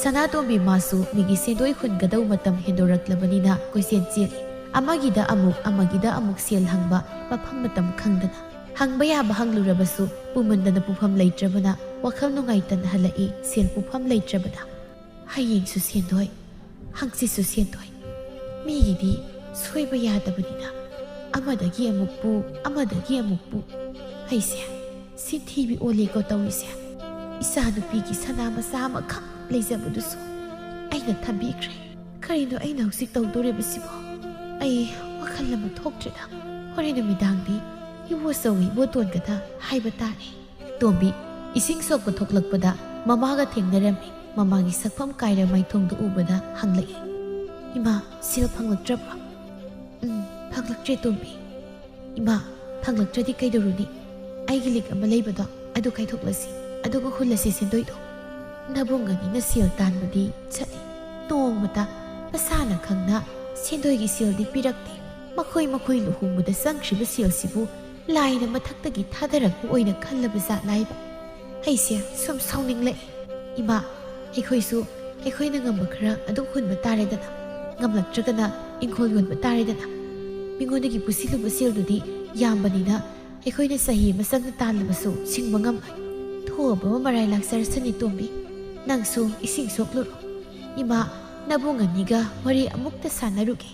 ꯁꯅꯥꯇꯣꯝꯕꯤ ꯃꯥꯁꯨ ꯃꯤꯒꯤ ꯁꯦꯟꯗꯣꯏ ꯍꯨꯟꯒꯗꯧ ꯃꯇꯝ ꯍꯦꯟꯗꯣꯔꯛꯂꯕꯅꯤꯅ ꯀꯣꯏꯆꯦꯟ ꯆꯦꯜꯂꯤ꯫ ꯑꯃꯒꯤꯗ ꯑꯃꯨꯛ, ꯑꯃꯒꯤꯗ ꯑꯃꯨꯛ ꯁꯦꯜ ꯍꯪꯕ ꯃꯐꯝ ꯃꯇꯝ ꯈꯪꯗꯅ꯫ ꯍꯪꯕ ꯌꯥꯕ ꯍꯪꯂꯨꯔꯕꯁꯨ ꯄꯨꯃꯟꯗꯅ ꯄꯨꯐꯝ ꯂꯩꯇ꯭ꯔꯕꯅ ꯋꯥꯈꯜ ꯅꯨꯡꯉꯥꯏꯇꯅ ꯍꯜꯂꯛꯏ ꯁꯦꯜ ꯄꯨꯐꯝ ꯂꯩꯇ꯭ꯔꯕꯅ꯫ ꯍꯌꯦꯡꯁꯨ ꯁꯦꯟꯗꯣꯏ, ꯍꯪꯆꯤꯠꯁꯨ ꯁꯦꯟꯗꯣꯏ꯫ ꯃꯤꯒꯤꯗꯤ ꯁꯣꯏꯕ ꯌꯥꯗꯕꯅꯤꯅ꯫ ꯑꯃꯗꯒꯤ ꯑꯃꯨꯛ ꯄꯨ, ꯑꯃꯗꯒꯤ ꯑꯃꯨꯛ ꯄꯨ꯫ ꯑꯩꯁꯦ ꯁꯤꯟꯊꯤꯕꯤ ꯑꯣꯜꯂꯦꯀꯣ ꯇꯧꯔꯤꯁꯦ꯫ ꯏꯆꯥꯅꯨꯄꯤꯒꯤ ꯁꯅꯥ ꯃꯆꯥ ꯑꯃꯈꯛ ꯂꯩꯖꯕꯗꯨꯁꯨ ꯑꯩꯅ ꯊꯝꯕꯤꯈ꯭ꯔꯦ꯫ ꯀꯔꯤꯅꯣ ꯑꯩꯅ ꯍꯧꯖꯤꯛ ꯇꯧꯗꯣꯔꯤꯕꯁꯤꯕꯣ? ꯑꯩ ꯋꯥꯈꯜ ꯑꯃ ꯊꯣꯛꯇ꯭ꯔꯦꯗ꯫ ꯍꯣꯔꯦꯟ ꯅꯨꯃꯤꯗꯥꯡꯗꯤ ꯏꯕꯣꯆꯧꯒ ꯏꯕꯣꯇꯣꯟꯒꯗ ꯍꯥꯏꯕ ꯇꯥꯔꯦ꯫ ꯇꯣꯝꯕꯤ ꯏꯁꯤꯡ ꯁꯣꯛꯄ ꯊꯣꯛꯂꯛꯄꯗ ꯃꯃꯥꯒ ꯊꯦꯡꯅꯔꯝꯃꯤ꯫ ꯃꯃꯥꯒꯤ ꯁꯛꯐꯝ ꯀꯥꯏꯔ ꯃꯥꯏꯊꯣꯡꯗꯨ ꯎꯕꯗ ꯍꯪꯂꯛꯏ, "ꯏꯃꯥ, ꯁꯦꯜ ꯐꯪꯂꯛꯇ꯭ꯔꯕ꯭ꯔꯣ?" "ꯎꯝ, ꯐꯪꯂꯛꯇ꯭ꯔꯦ ꯇꯣꯝꯕꯤ꯫" "ꯏꯃꯥ, ꯐꯪꯂꯛꯇ꯭ꯔꯗꯤ ꯀꯩꯗꯧꯔꯨꯅꯤ? ꯑꯩꯒꯤ ꯂꯤꯛ ꯑꯃ ꯂꯩꯕꯗꯣ ꯑꯗꯨ ꯀꯥꯏꯊꯣꯛꯂꯁꯤ, ꯑꯗꯨꯒ ꯍꯨꯜꯂꯁꯤ ꯁꯦꯟꯗꯣꯏꯗꯣ꯫" ꯅꯕꯨꯡ ꯑꯅꯤꯅ ꯁꯦꯜ ꯇꯥꯟꯕꯗꯤ ꯆꯠꯂꯤ꯫ ꯅꯣꯡꯃꯇ ꯃꯁꯥꯅ ꯈꯪꯅ ꯁꯦꯟꯗꯣꯏꯒꯤ ꯁꯦꯜꯗꯤ ꯄꯤꯔꯛꯇꯦ꯫ ꯃꯈꯣꯏ ꯃꯈꯣꯏ ꯂꯨꯍꯣꯡꯕꯗ ꯆꯪꯈ꯭ꯔꯤꯕ ꯁꯦꯜꯁꯤꯕꯨ ꯂꯥꯏꯅ ꯃꯊꯛꯇꯒꯤ ꯊꯥꯗꯔꯛꯄ ꯑꯣꯏꯅ ꯈꯜꯂꯕ ꯖꯥꯠꯂ ꯍꯥꯏꯕ꯫ ꯑꯩꯁꯦ ꯁꯨꯝ ꯁꯥꯎꯅꯤꯡꯂꯛꯏ꯫ "ꯏꯃꯥ, ꯑꯩꯈꯣꯏꯁꯨ ꯑꯩꯈꯣꯏꯅ ꯉꯝꯕ ꯈꯔ ꯑꯗꯨꯝ ꯍꯨꯟꯕ ꯇꯥꯔꯦꯗꯅ꯫ ꯉꯝꯂꯛꯇ꯭ꯔꯒꯅ ꯏꯪꯈꯣꯜ ꯌꯣꯟꯕ ꯇꯥꯔꯦꯗꯅ꯫ ꯃꯤꯉꯣꯟꯗꯒꯤ ꯄꯨꯁꯤꯜꯂꯨꯕ ꯁꯦꯜꯗꯨꯗꯤ ꯌꯥꯝꯕꯅꯤꯅ ꯑꯩꯈꯣꯏꯅ ꯆꯍꯤ ꯑꯃ ꯆꯪꯅ ꯇꯥꯜꯂꯕꯁꯨ ꯁꯤꯡꯕ ꯉꯝꯂꯣꯏ꯫ ꯊꯣꯛꯑꯕ ꯑꯃ ꯃꯔꯥꯏ ꯂꯥꯛꯆꯔꯁꯅꯤ ꯇꯣꯝꯕꯤ꯫ ꯅꯪꯁꯨ ꯏꯁꯤꯡ ꯁꯣꯛꯂꯨꯔꯣ꯫ ꯏꯃꯥ, ꯅꯕꯨꯡ ꯑꯅꯤꯒ ꯋꯥꯔꯤ ꯑꯃꯨꯛꯇ ꯁꯥꯟꯅꯔꯨꯒꯦ꯫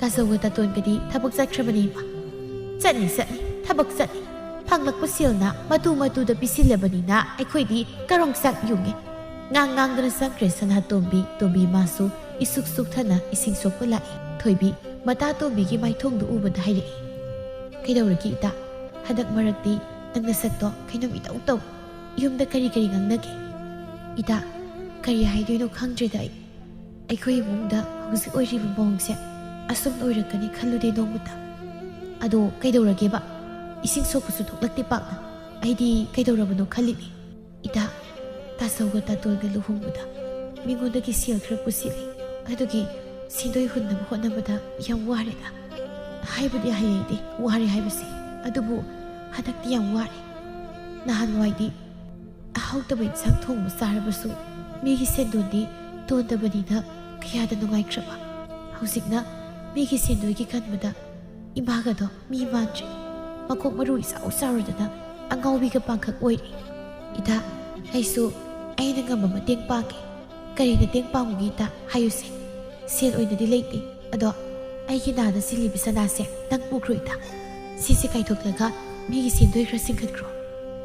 ꯇꯥꯆꯧꯒ ꯇꯥꯇꯣꯟꯒꯗꯤ ꯊꯕꯛ ꯆꯠꯈ꯭ꯔꯕꯅꯤ ꯏꯃꯥ꯫" "ꯆꯠꯅꯤ, ꯆꯠꯅꯤ, ꯊꯕꯛ ꯆꯠꯅꯤ꯫ ꯐꯪꯂꯛꯄ ꯁꯦꯜꯅ ꯃꯇꯨ ꯃꯇꯨꯗ ꯄꯤꯁꯤꯜꯂꯕꯅꯤꯅ ꯑꯩꯈꯣꯏꯗꯤ ꯀꯔꯣꯡ ꯆꯥꯛ ꯌꯨꯡꯉꯦ꯫" ꯉꯥꯡ ꯉꯥꯡꯗꯅ ꯆꯪꯈ꯭ꯔꯦ ꯁꯅꯥꯇꯣꯝꯕꯤ꯫ ꯇꯣꯝꯕꯤ ꯃꯥꯁꯨ ꯏꯁꯨꯛ ꯁꯨꯛꯊꯅ ꯏꯁꯤꯡ ꯁꯣꯛꯄ ꯂꯥꯛꯏ꯫ ꯊꯣꯏꯕꯤ ꯃꯇꯥ ꯇꯣꯝꯕꯤꯒꯤ ꯃꯥꯏꯊꯣꯡꯗꯨ ꯎꯕꯗ ꯍꯥꯏꯔꯛꯏ, "ꯀꯩꯗꯧꯔꯒꯦ ꯏꯇꯥ? ꯍꯟꯗꯛ ꯃꯔꯛꯇꯤ ꯅꯪ ꯅꯁꯛꯇꯣ ꯀꯩꯅꯣꯝ ꯏꯇꯧ ꯇꯧ꯫ ꯌꯨꯝꯗ ꯀꯔꯤ ꯀꯔꯤ ꯉꯥꯡꯅꯒꯦ?" "ꯏꯇꯥ, ꯀꯔꯤ ꯍꯥꯏꯗꯣꯏꯅꯣ ꯈꯪꯗ꯭ꯔꯦꯗ ꯑꯩ꯫ ꯑꯩꯈꯣꯏ ꯏꯃꯨꯡꯗ ꯍꯧꯖꯤꯛ ꯑꯣꯏꯔꯤꯕ ꯃꯑꯣꯡꯁꯦ ꯑꯁꯨꯝ ꯑꯣꯏꯔꯛꯀꯅꯤ ꯈꯜꯂꯨꯗꯦ ꯅꯣꯡꯃꯇ꯫ ꯑꯗꯣ ꯀꯩꯗꯧꯔꯒꯦꯕ? ꯏꯁꯤꯡ ꯁꯣꯛꯄꯁꯨ ꯊꯣꯛꯂꯛꯇꯦ ꯄꯥꯛꯅ꯫ ꯑꯩꯗꯤ ꯀꯩꯗꯧꯔꯕꯅꯣ ꯈꯜꯂꯤꯅꯤ꯫ ꯏꯇꯥ, ꯇꯥꯆꯧꯒ ꯇꯥꯇꯣꯟꯒ ꯂꯨꯍꯣꯡꯕꯗ ꯃꯤꯉꯣꯟꯗꯒꯤ ꯁꯦꯜ ꯈꯔ ꯄꯨꯁꯤꯜꯂꯤ꯫ ꯑꯗꯨꯒꯤ ꯁꯦꯟꯗꯣꯏ ꯍꯨꯟꯅꯕ ꯍꯣꯠꯅꯕꯗ ꯌꯥꯝ ꯋꯥꯔꯦꯗ꯫ ꯍꯥꯏꯕꯗꯤ ꯍꯩ ꯑꯩꯗꯤ ꯋꯥꯔꯦ ꯍꯥꯏꯕꯁꯦ, ꯑꯗꯨꯕꯨ ꯍꯟꯗꯛꯇꯤ ꯌꯥꯝ ꯋꯥꯔꯦ꯫ ꯅꯍꯥꯟꯋꯥꯏꯗꯤ ꯑꯍꯥꯎꯇꯕ ꯏꯟꯁꯥꯡ ꯊꯣꯡꯕ ꯆꯥꯔꯕꯁꯨ ꯃꯤꯒꯤ ꯁꯦꯟꯗꯣꯟꯗꯤ ꯇꯣꯟꯗꯕꯅꯤꯅ ꯀꯌꯥꯗ ꯅꯨꯡꯉꯥꯏꯈ꯭ꯔꯕ꯫ ꯍꯧꯖꯤꯛꯅ ꯃꯤꯒꯤ ꯁꯦꯟꯗꯣꯏꯒꯤ ꯈꯟꯕꯗ ꯏꯃꯥꯒꯗꯣ ꯃꯤ ꯃꯥꯟꯗ꯭ꯔꯦ꯫ ꯃꯀꯣꯛ ꯃꯔꯨ ꯏꯆꯥꯎ ꯆꯥꯎꯔꯗꯅ ꯑꯉꯥꯎꯕꯤꯒ ꯄꯥꯡꯈꯛ ꯑꯣꯏꯔꯦ꯫ ꯏꯇꯥ, ꯑꯩꯁꯨ ꯑꯩꯅ ꯉꯝꯕ ꯃꯇꯦꯡ ꯄꯥꯡꯒꯦ꯫ ꯀꯔꯤ ꯃꯇꯦꯡ ꯄꯥꯡꯉꯨꯒꯦ ꯏꯇꯥ? ꯍꯥꯏꯌꯨꯁꯦ꯫ ꯁꯦꯜ ꯑꯣꯏꯅꯗꯤ ꯂꯩꯇꯦ, ꯑꯗꯣ "ꯑꯩꯒꯤ ꯅꯥꯗ ꯁꯤꯜꯂꯤꯕ ꯁꯅꯥꯁꯦ ꯅꯪ ꯄꯨꯈ꯭ꯔꯣ ꯏꯇꯥ꯫ ꯁꯤꯁꯦ ꯀꯥꯏꯊꯣꯛꯂꯒ ꯃꯤꯒꯤ ꯁꯦꯟꯗꯣꯏ ꯈꯔ ꯁꯤꯡꯒꯠꯈ꯭ꯔꯣ"꯫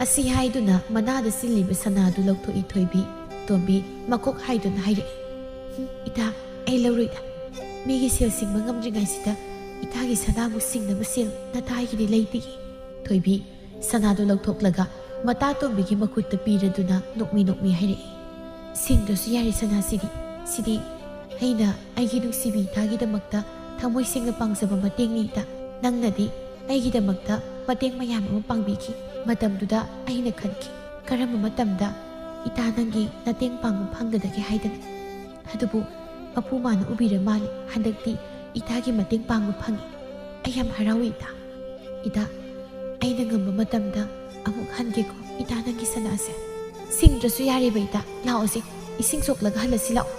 ꯑꯁꯤ ꯍꯥꯏꯗꯨꯅ ꯃꯅꯥꯗ ꯁꯤꯜꯂꯤꯕ ꯁꯅꯥꯗꯨ ꯂꯧꯊꯣꯛꯏ ꯊꯣꯏꯕꯤ꯫ ꯇꯣꯝꯕꯤ ꯃꯀꯣꯛ ꯍꯥꯏꯗꯨꯅ ꯍꯥꯏꯔꯛꯏ, "ꯍꯨꯝ, ꯏꯇꯥ, ꯑꯩ ꯂꯧꯔꯣꯏꯗ꯫ ꯃꯤꯒꯤ ꯁꯦꯜ ꯁꯤꯡꯕ ꯉꯝꯗ꯭ꯔꯤꯉꯩꯁꯤꯗ ꯏꯇꯥꯒꯤ ꯁꯅꯥꯃꯨꯛ ꯁꯤꯡꯅꯕ ꯁꯦꯜ ꯅꯇꯥꯒꯤꯗꯤ ꯂꯩꯇꯦ"꯫ ꯊꯣꯏꯕꯤ ꯁꯅꯥꯗꯨ ꯂꯧꯊꯣꯛꯂꯒ ꯃꯇꯥ ꯇꯣꯝꯕꯤꯒꯤ ꯃꯈꯨꯠꯇ ꯄꯤꯔꯗꯨꯅ ꯅꯣꯛꯃꯤ ꯅꯣꯛꯃꯤ ꯍꯥꯏꯔꯛꯏ, "ꯁꯤꯡꯗ꯭ꯔꯁꯨ ꯌꯥꯔꯦ ꯁꯅꯥꯁꯤꯗꯤ꯫ ꯁꯤꯗꯤ ꯑꯩꯅ ꯑꯩꯒꯤ ꯅꯨꯡꯁꯤꯕꯤ ꯏꯇꯥꯒꯤꯗꯃꯛꯇ ꯊꯃꯣꯏ ꯁꯦꯡꯅ ꯄꯥꯡꯖꯕ ꯃꯇꯦꯡꯅꯤ ꯏꯇꯥ꯫ ꯅꯪꯅꯗꯤ ꯑꯩꯒꯤꯗꯃꯛꯇ ꯃꯇꯦꯡ ꯃꯌꯥꯝ ꯑꯃ ꯄꯥꯡꯕꯤꯈꯤ꯫ ꯃꯇꯝꯗꯨꯗ ꯑꯩꯅ ꯈꯟꯈꯤ, ꯀꯔꯝꯕ ꯃꯇꯝꯗ ꯏꯇꯥ ꯅꯪꯒꯤ ꯃꯇꯦꯡ ꯄꯥꯡꯕ ꯐꯪꯒꯗꯒꯦ ꯍꯥꯏꯗꯅ꯫ ꯑꯗꯨꯕꯨ ꯃꯄꯨ ꯃꯥꯅ ꯎꯕꯤꯔ ꯃꯥꯜꯂꯦ, ꯍꯟꯗꯛꯇꯤ ꯏꯇꯥꯒꯤ ꯃꯇꯦꯡ ꯄꯥꯡꯕ ꯐꯪꯉꯤ꯫ ꯑꯩ ꯌꯥꯝ ꯍꯔꯥꯎꯏ ꯏꯇꯥ꯫ ꯏꯇꯥ, ꯑꯩꯅ ꯉꯝꯕ ꯃꯇꯝꯗ ꯑꯃꯨꯛ ꯍꯟꯒꯦꯀꯣ ꯏꯇꯥ ꯅꯪꯒꯤ ꯁꯅꯥꯁꯦ꯫ ꯁꯤꯡꯗ꯭ꯔꯁꯨ ꯌꯥꯔꯦꯕ ꯏꯇꯥ, ꯂꯥꯛꯑꯣꯁꯦ, ꯏꯁꯤꯡ ꯁꯣꯛꯂꯒ ꯍꯜꯂꯁꯤ ꯂꯥꯛꯑꯣ"꯫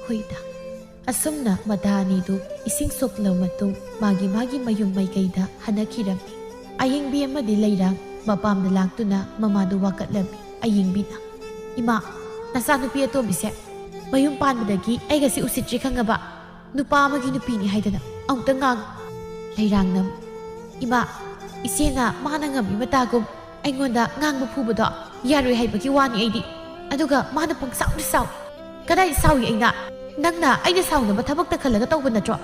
"ꯍꯣꯏ ꯏꯇꯥ"꯫ ꯑꯁꯨꯝꯅ ꯃꯇꯥ ꯑꯅꯤꯗꯨ ꯏꯁꯤꯡ ꯁꯣꯛꯂꯕ ꯃꯇꯨꯡ ꯃꯥꯒꯤ ꯃꯥꯒꯤ ꯃꯌꯨꯝ ꯃꯥꯏꯀꯩꯗ ꯍꯟꯅꯈꯤꯔꯝꯃꯤ꯫ ꯑꯌꯤꯡꯕꯤ ꯑꯃꯗꯤ ꯂꯩꯔꯥꯡ ꯃꯄꯥꯝꯗ ꯂꯥꯛꯇꯨꯅ ꯃꯃꯥꯗꯨ ꯋꯥꯀꯠꯂꯝꯃꯤ꯫ ꯑꯌꯤꯡꯕꯤꯅ, "ꯏꯃꯥ, ꯅꯆꯥꯅꯨꯄꯤ ꯑꯇꯣꯝꯕꯤꯁꯦ ꯃꯌꯨꯝ ꯄꯥꯟꯕꯗꯒꯤ ꯑꯩꯒꯁꯤ ꯎꯁꯤꯠꯇ꯭ꯔꯤ ꯈꯪꯉꯕ? ꯅꯨꯄꯥ ꯑꯃꯒꯤ ꯅꯨꯄꯤꯅꯤ ꯍꯥꯏꯗꯅ ꯑꯃꯨꯛꯇ ꯉꯥꯡꯉꯨ"꯫ ꯂꯩꯔꯥꯡꯅꯝ, "ꯏꯃꯥ, ꯏꯆꯦꯅ ꯃꯥꯅ ꯉꯝꯃꯤ ꯃꯇꯥꯒꯨꯝ ꯑꯩꯉꯣꯟꯗ ꯉꯥꯡꯕ ꯐꯨꯕꯗꯣ ꯌꯥꯔꯣꯏ ꯍꯥꯏꯕꯒꯤ ꯋꯥꯅꯤ ꯑꯩꯗꯤ꯫ ꯑꯗꯨꯒ ꯃꯥꯅ ꯄꯪꯁꯥꯎꯗ ꯁꯥꯎꯏ꯫ ꯀꯗꯥꯏ ꯁꯥꯎꯏ ꯑꯩꯅ? ꯅꯪꯅ ꯑꯩꯅ ꯁꯥꯎꯅꯕ ꯊꯕꯛꯇ ꯈꯜꯂꯒ ꯇꯧꯕ ꯅꯠꯇ꯭ꯔꯣ?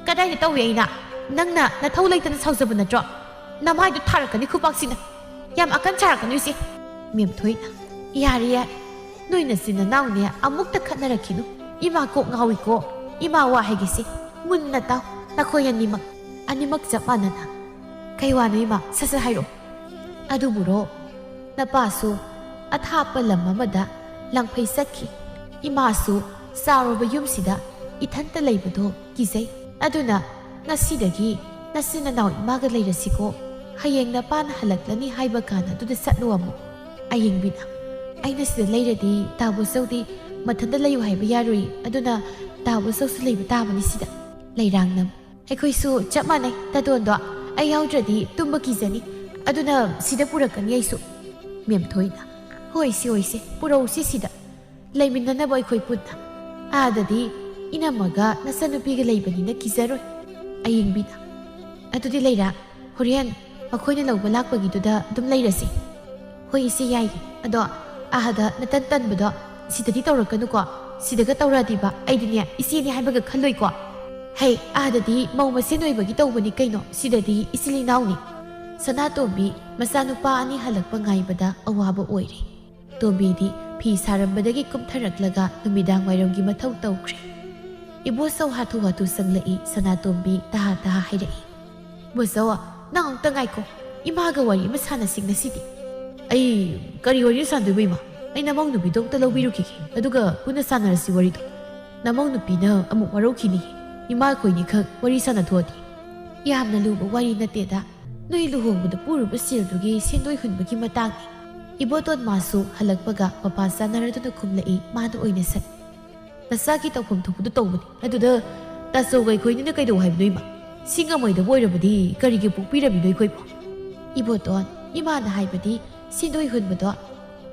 ꯀꯗꯥꯏꯗ ꯇꯧꯏ ꯑꯩꯅ? ꯅꯪꯅ ꯅꯊꯧ ꯂꯩꯇꯅ ꯁꯥꯎꯖꯕ ꯅꯠꯇ꯭ꯔꯣ? ꯅꯃꯥꯏꯗꯨ ꯊꯥꯔꯛꯀꯅꯤ ꯈꯨꯄꯥꯛꯁꯤꯅ꯫ ꯌꯥꯝ ꯑꯀꯟ ꯁꯥꯔꯛꯀꯅꯨ ꯏꯆꯦ"꯫ ꯃꯦꯝꯊꯣꯏꯅ, "ꯌꯥꯔꯦ ꯌꯥꯔꯦ, ꯅꯣꯏ ꯅꯆꯤꯟ ꯅꯅꯥꯎꯅꯦ ꯑꯃꯨꯛꯇ ꯈꯠꯅꯔꯛꯈꯤꯅꯨ꯫ ꯏꯃꯥ ꯀꯣꯛ ꯉꯥꯎꯏꯀꯣ꯫ ꯏꯃꯥ ꯋꯥ ꯍꯥꯏꯒꯦꯁꯦ, ꯃꯨꯟꯅ ꯇꯥꯎ꯫ ꯅꯈꯣꯏ ꯑꯅꯤꯃꯛ, ꯑꯅꯤꯃꯛ ꯆꯞ ꯃꯥꯟꯅꯅ꯫ ꯀꯩ ꯋꯥꯅꯣ ꯏꯃꯥ? ꯁꯠ ꯁꯠ ꯍꯥꯏꯔꯛꯑꯣ"꯫ "ꯑꯗꯨꯕꯨꯔꯣ, ꯅꯄꯥꯁꯨ ꯑꯊꯥꯞꯄ ꯂꯝ ꯑꯃꯗ ꯂꯥꯡꯐꯩ ꯆꯠꯈꯤ꯫ ꯏꯃꯥꯁꯨ ꯆꯥꯎꯔꯕ ꯌꯨꯝꯁꯤꯗ ꯏꯊꯟꯇ ꯂꯩꯕꯗꯣ ꯀꯤꯖꯩ꯫ ꯑꯗꯨꯅ ꯉꯁꯤꯗꯒꯤ ꯅꯆꯤꯟ ꯅꯅꯥꯎ ꯏꯃꯥꯒ ꯂꯩꯔꯁꯤꯀꯣ꯫ ꯍꯌꯦꯡ ꯅꯄꯥꯅ ꯍꯜꯂꯛꯂꯅꯤ ꯍꯥꯏꯕ ꯀꯥꯟ ꯑꯗꯨꯗ ꯆꯠꯂꯨ ꯑꯃꯨꯛ"꯫ ꯑꯌꯤꯡꯕꯤꯅ, "ꯑꯩꯅ ꯁꯤꯗ ꯂꯩꯔꯗꯤ ꯇꯥ ꯕꯣꯆꯧꯗꯤ ꯃꯊꯟꯇ ꯂꯩꯌꯨ ꯍꯥꯏꯕ ꯌꯥꯔꯣꯏ꯫ ꯑꯗꯨꯅ ꯇꯥ ꯕꯣꯆꯧꯁꯨ ꯂꯩꯕ ꯇꯥꯕꯅꯤ ꯁꯤꯗ"꯫ ꯂꯩꯔꯥꯡꯅꯝ, "ꯑꯩꯈꯣꯏꯁꯨ ꯆꯞ ꯃꯥꯟꯅꯩ꯫ ꯇꯥꯇꯣꯟꯗꯣ ꯑꯩ ꯌꯥꯎꯗ꯭ꯔꯗꯤ ꯇꯨꯝꯕ ꯀꯤꯖꯅꯤ꯫ ꯑꯗꯨꯅ ꯁꯤꯗ ꯄꯨꯔꯛꯀꯅꯤ ꯑꯩꯁꯨ"꯫ ꯃꯦꯝꯊꯣꯏꯅ, "ꯍꯣꯏꯁꯦ, ꯍꯣꯏꯁꯦ, ꯄꯨꯔꯛꯎꯁꯦ ꯁꯤꯗ꯫ ꯂꯩꯃꯤꯟꯅꯅꯕ ꯑꯩꯈꯣꯏ ꯄꯨꯟꯅ꯫ ꯑꯥꯗꯗꯤ ꯏꯅꯝꯃꯒ ꯅꯆꯟꯅꯨꯄꯤꯒ ꯂꯩꯕꯅꯤꯅ ꯀꯤꯖꯔꯣꯏ"꯫ ꯑꯌꯦꯡꯕꯤꯅ, "ꯑꯗꯨꯗꯤ ꯂꯩꯔꯥ, ꯍꯣꯔꯦꯟ ꯃꯈꯣꯏꯅ ꯂꯧꯕ ꯂꯥꯛꯄꯒꯤꯗꯨꯗ ꯑꯗꯨꯝ ꯂꯩꯔꯁꯤ꯫" "ꯍꯣꯏ ꯏꯆꯦ, ꯌꯥꯏꯌꯦ꯫ ꯑꯗꯣ ꯑꯥꯗ ꯅꯇꯟ ꯇꯟꯕꯗꯣ ꯁꯤꯗꯗꯤ ꯇꯧꯔꯛꯀꯅꯨꯀꯣ꯫ ꯁꯤꯗꯒ ꯇꯧꯔꯛꯑꯗꯤꯕ ꯑꯩꯗꯤꯅꯦ ꯏꯆꯦꯅꯤ ꯍꯥꯏꯕꯒ ꯈꯜꯂꯣꯏꯀꯣ꯫ ꯍꯩ, ꯑꯥꯗꯗꯤ ꯃꯧ ꯃꯁꯦꯟ ꯑꯣꯏꯕꯒꯤ ꯇꯧꯕꯅꯤ ꯀꯩꯅꯣ, ꯁꯤꯗꯗꯤ ꯏꯆꯤꯜ ꯏꯅꯥꯎꯅꯤ꯫" ꯁꯅꯥꯇꯣꯝꯕꯤ ꯃꯆꯥꯅꯨꯄꯥ ꯑꯅꯤ ꯍꯜꯂꯛꯄ ꯉꯥꯏꯕꯗ ꯑꯋꯥꯕ ꯑꯣꯏꯔꯦ꯫ ꯇꯣꯝꯕꯤꯗꯤ ꯐꯤ ꯁꯥꯔꯝꯕꯗꯒꯤ ꯀꯨꯝꯊꯔꯛꯂꯒ ꯅꯨꯃꯤꯗꯥꯡ ꯋꯥꯏꯔꯝꯒꯤ ꯃꯊꯧ ꯇꯧꯈ꯭ꯔꯦ꯫ ꯏꯕꯣꯆꯧ ꯍꯥꯊꯨ ꯍꯥꯊꯨ ꯆꯪꯂꯛꯏ꯫ ꯁꯅꯥꯇꯣꯝꯕꯤ ꯇꯍꯥ ꯇꯍꯥ ꯍꯥꯏꯔꯛꯏ, "ꯏꯕꯣꯆꯧ, ꯅꯪ ꯑꯃꯨꯛꯇ ꯉꯥꯏꯈꯣ꯫ ꯏꯃꯥꯒ ꯋꯥꯔꯤ ꯑꯃ ꯁꯥꯟꯅꯁꯤ ꯉꯁꯤꯗꯤ꯫" "ꯑꯩ ꯀꯔꯤ ꯋꯥꯔꯤ ꯁꯥꯟꯗꯣꯏꯕ ꯏꯃꯥ? ꯑꯩ ꯅꯃꯧ ꯅꯨꯄꯤꯗꯣ ꯑꯝꯇ ꯂꯧꯕꯤꯔꯨꯈꯤꯒꯦ, ꯑꯗꯨꯒ ꯄꯨꯟꯅ ꯁꯥꯟꯅꯔꯁꯤ ꯋꯥꯔꯤꯗꯣ꯫ ꯅꯃꯧ ꯅꯨꯄꯤꯅ ꯑꯃꯨꯛ ꯋꯥꯔꯧꯈꯤꯅꯤ꯫ ꯏꯃꯥ ꯑꯩꯈꯣꯏꯅꯤꯈꯛ ꯋꯥꯔꯤ ꯁꯥꯟꯅꯊꯣꯛꯑꯗꯤ꯫" "ꯌꯥꯝꯅ ꯂꯨꯕ ꯋꯥꯔꯤ ꯅꯠꯇꯦꯗ꯫ ꯅꯣꯏ ꯂꯨꯍꯣꯡꯕꯗ ꯄꯨꯔꯨꯕ ꯁꯦꯜꯗꯨꯒꯤ ꯁꯦꯟꯗꯣꯏ ꯍꯨꯟꯕꯒꯤ ꯃꯇꯥꯡꯅꯤ꯫" ꯏꯕꯣꯇꯣꯟ ꯃꯥꯁꯨ ꯍꯜꯂꯛꯄꯒ ꯃꯄꯥ ꯆꯥꯅꯔꯗꯨꯅ ꯈꯨꯝꯂꯛꯏ꯫ ꯃꯥꯅ ꯑꯣꯏꯅ ꯁꯠ, "ꯅꯆꯥꯒꯤ ꯇꯧꯐꯝ ꯊꯣꯛꯄꯗꯨ ꯇꯧꯕꯅꯤ꯫ ꯑꯗꯨꯗ ꯇꯥꯆꯧꯒ ꯑꯩꯈꯣꯏꯅꯤꯅ ꯀꯩꯗꯧ ꯍꯥꯏꯕꯅꯣ ꯏꯃꯥ? ꯁꯤ ꯉꯝꯃꯣꯏꯗꯕ ꯑꯣꯏꯔꯕꯗꯤ ꯀꯔꯤꯒꯤ ꯄꯣꯛꯄꯤꯔꯝꯃꯤꯅꯣ ꯑꯩꯈꯣꯏꯕꯨ?" "ꯏꯕꯣꯇꯣꯟ, ꯏꯃꯥꯅ ꯍꯥꯏꯕꯗꯤ ꯁꯦꯟꯗꯣꯏ ꯍꯨꯟꯕꯗꯣ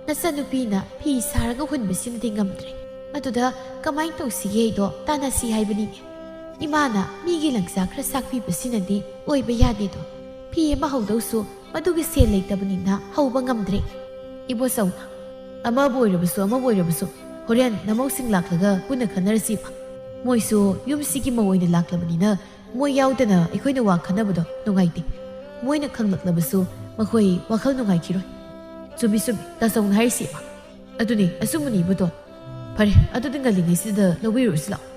ꯅꯆꯟꯅꯨꯄꯤꯅ ꯐꯤ ꯁꯥꯔꯒ ꯍꯨꯟꯕꯁꯤꯅꯗꯤ ꯉꯝꯗ꯭ꯔꯦ꯫ ꯑꯗꯨꯗ ꯀꯃꯥꯏꯅ ꯇꯧꯁꯤꯒꯦꯗꯣ ꯇꯥꯟꯅꯁꯤ ꯍꯥꯏꯕꯅꯤꯅꯦ꯫ ꯏꯃꯥꯅ ꯃꯤꯒꯤ ꯂꯪꯆꯥꯛ ꯈꯔ ꯁꯥꯛꯄꯤꯕꯁꯤꯅꯗꯤ ꯑꯣꯏꯕ ꯌꯥꯗꯦꯗꯣ꯫ ꯐꯤ ꯑꯃ ꯍꯧꯗꯧꯁꯨ ꯃꯗꯨꯒꯤ ꯁꯦꯜ ꯂꯩꯇꯕꯅꯤꯅ ꯍꯧꯕ ꯉꯝꯗ꯭ꯔꯦ꯫" ꯏꯕꯣꯆꯧꯅ, "ꯑꯃꯕꯨ ꯑꯣꯏꯔꯕꯁꯨ ꯑꯃꯕꯨ ꯑꯣꯏꯔꯕꯁꯨ ꯍꯣꯔꯦꯟ ꯅꯃꯧꯁꯤꯡ ꯂꯥꯛꯂꯒ ꯄꯨꯟꯅ ꯈꯟꯅꯔꯁꯤꯕ꯫ ꯃꯣꯏꯁꯨ ꯌꯨꯝꯁꯤꯒꯤ ꯃꯧ ꯑꯣꯏꯅ ꯂꯥꯛꯂꯕꯅꯤꯅ ꯃꯣꯏ ꯌꯥꯎꯗꯅ ꯑꯩꯈꯣꯏꯅ ꯋꯥ ꯈꯟꯅꯕꯗꯣ ꯅꯨꯡꯉꯥꯏꯇꯦ꯫ ꯃꯣꯏꯅ ꯈꯪꯂꯛꯂꯕꯁꯨ ꯃꯈꯣꯏ ꯋꯥꯈꯜ ꯅꯨꯡꯉꯥꯏꯈꯤꯔꯣꯏ꯫" "ꯆꯨꯝꯃꯤ ꯆꯨꯝꯃꯤ, ꯇꯥꯆꯧꯅ ꯍꯥꯏꯔꯤꯁꯤ ꯏꯃꯥ꯫ ꯑꯗꯨꯅꯤ, ꯑꯆꯨꯝꯕꯅꯤ ꯏꯕꯣꯇꯣꯟ꯫ ꯐꯔꯦ, ꯑꯗꯨꯗꯤ ꯉꯜꯂꯤꯉꯩꯁꯤꯗ ꯂꯧꯕꯤꯔꯨꯔꯁꯤ ꯂꯥꯛꯑꯣ,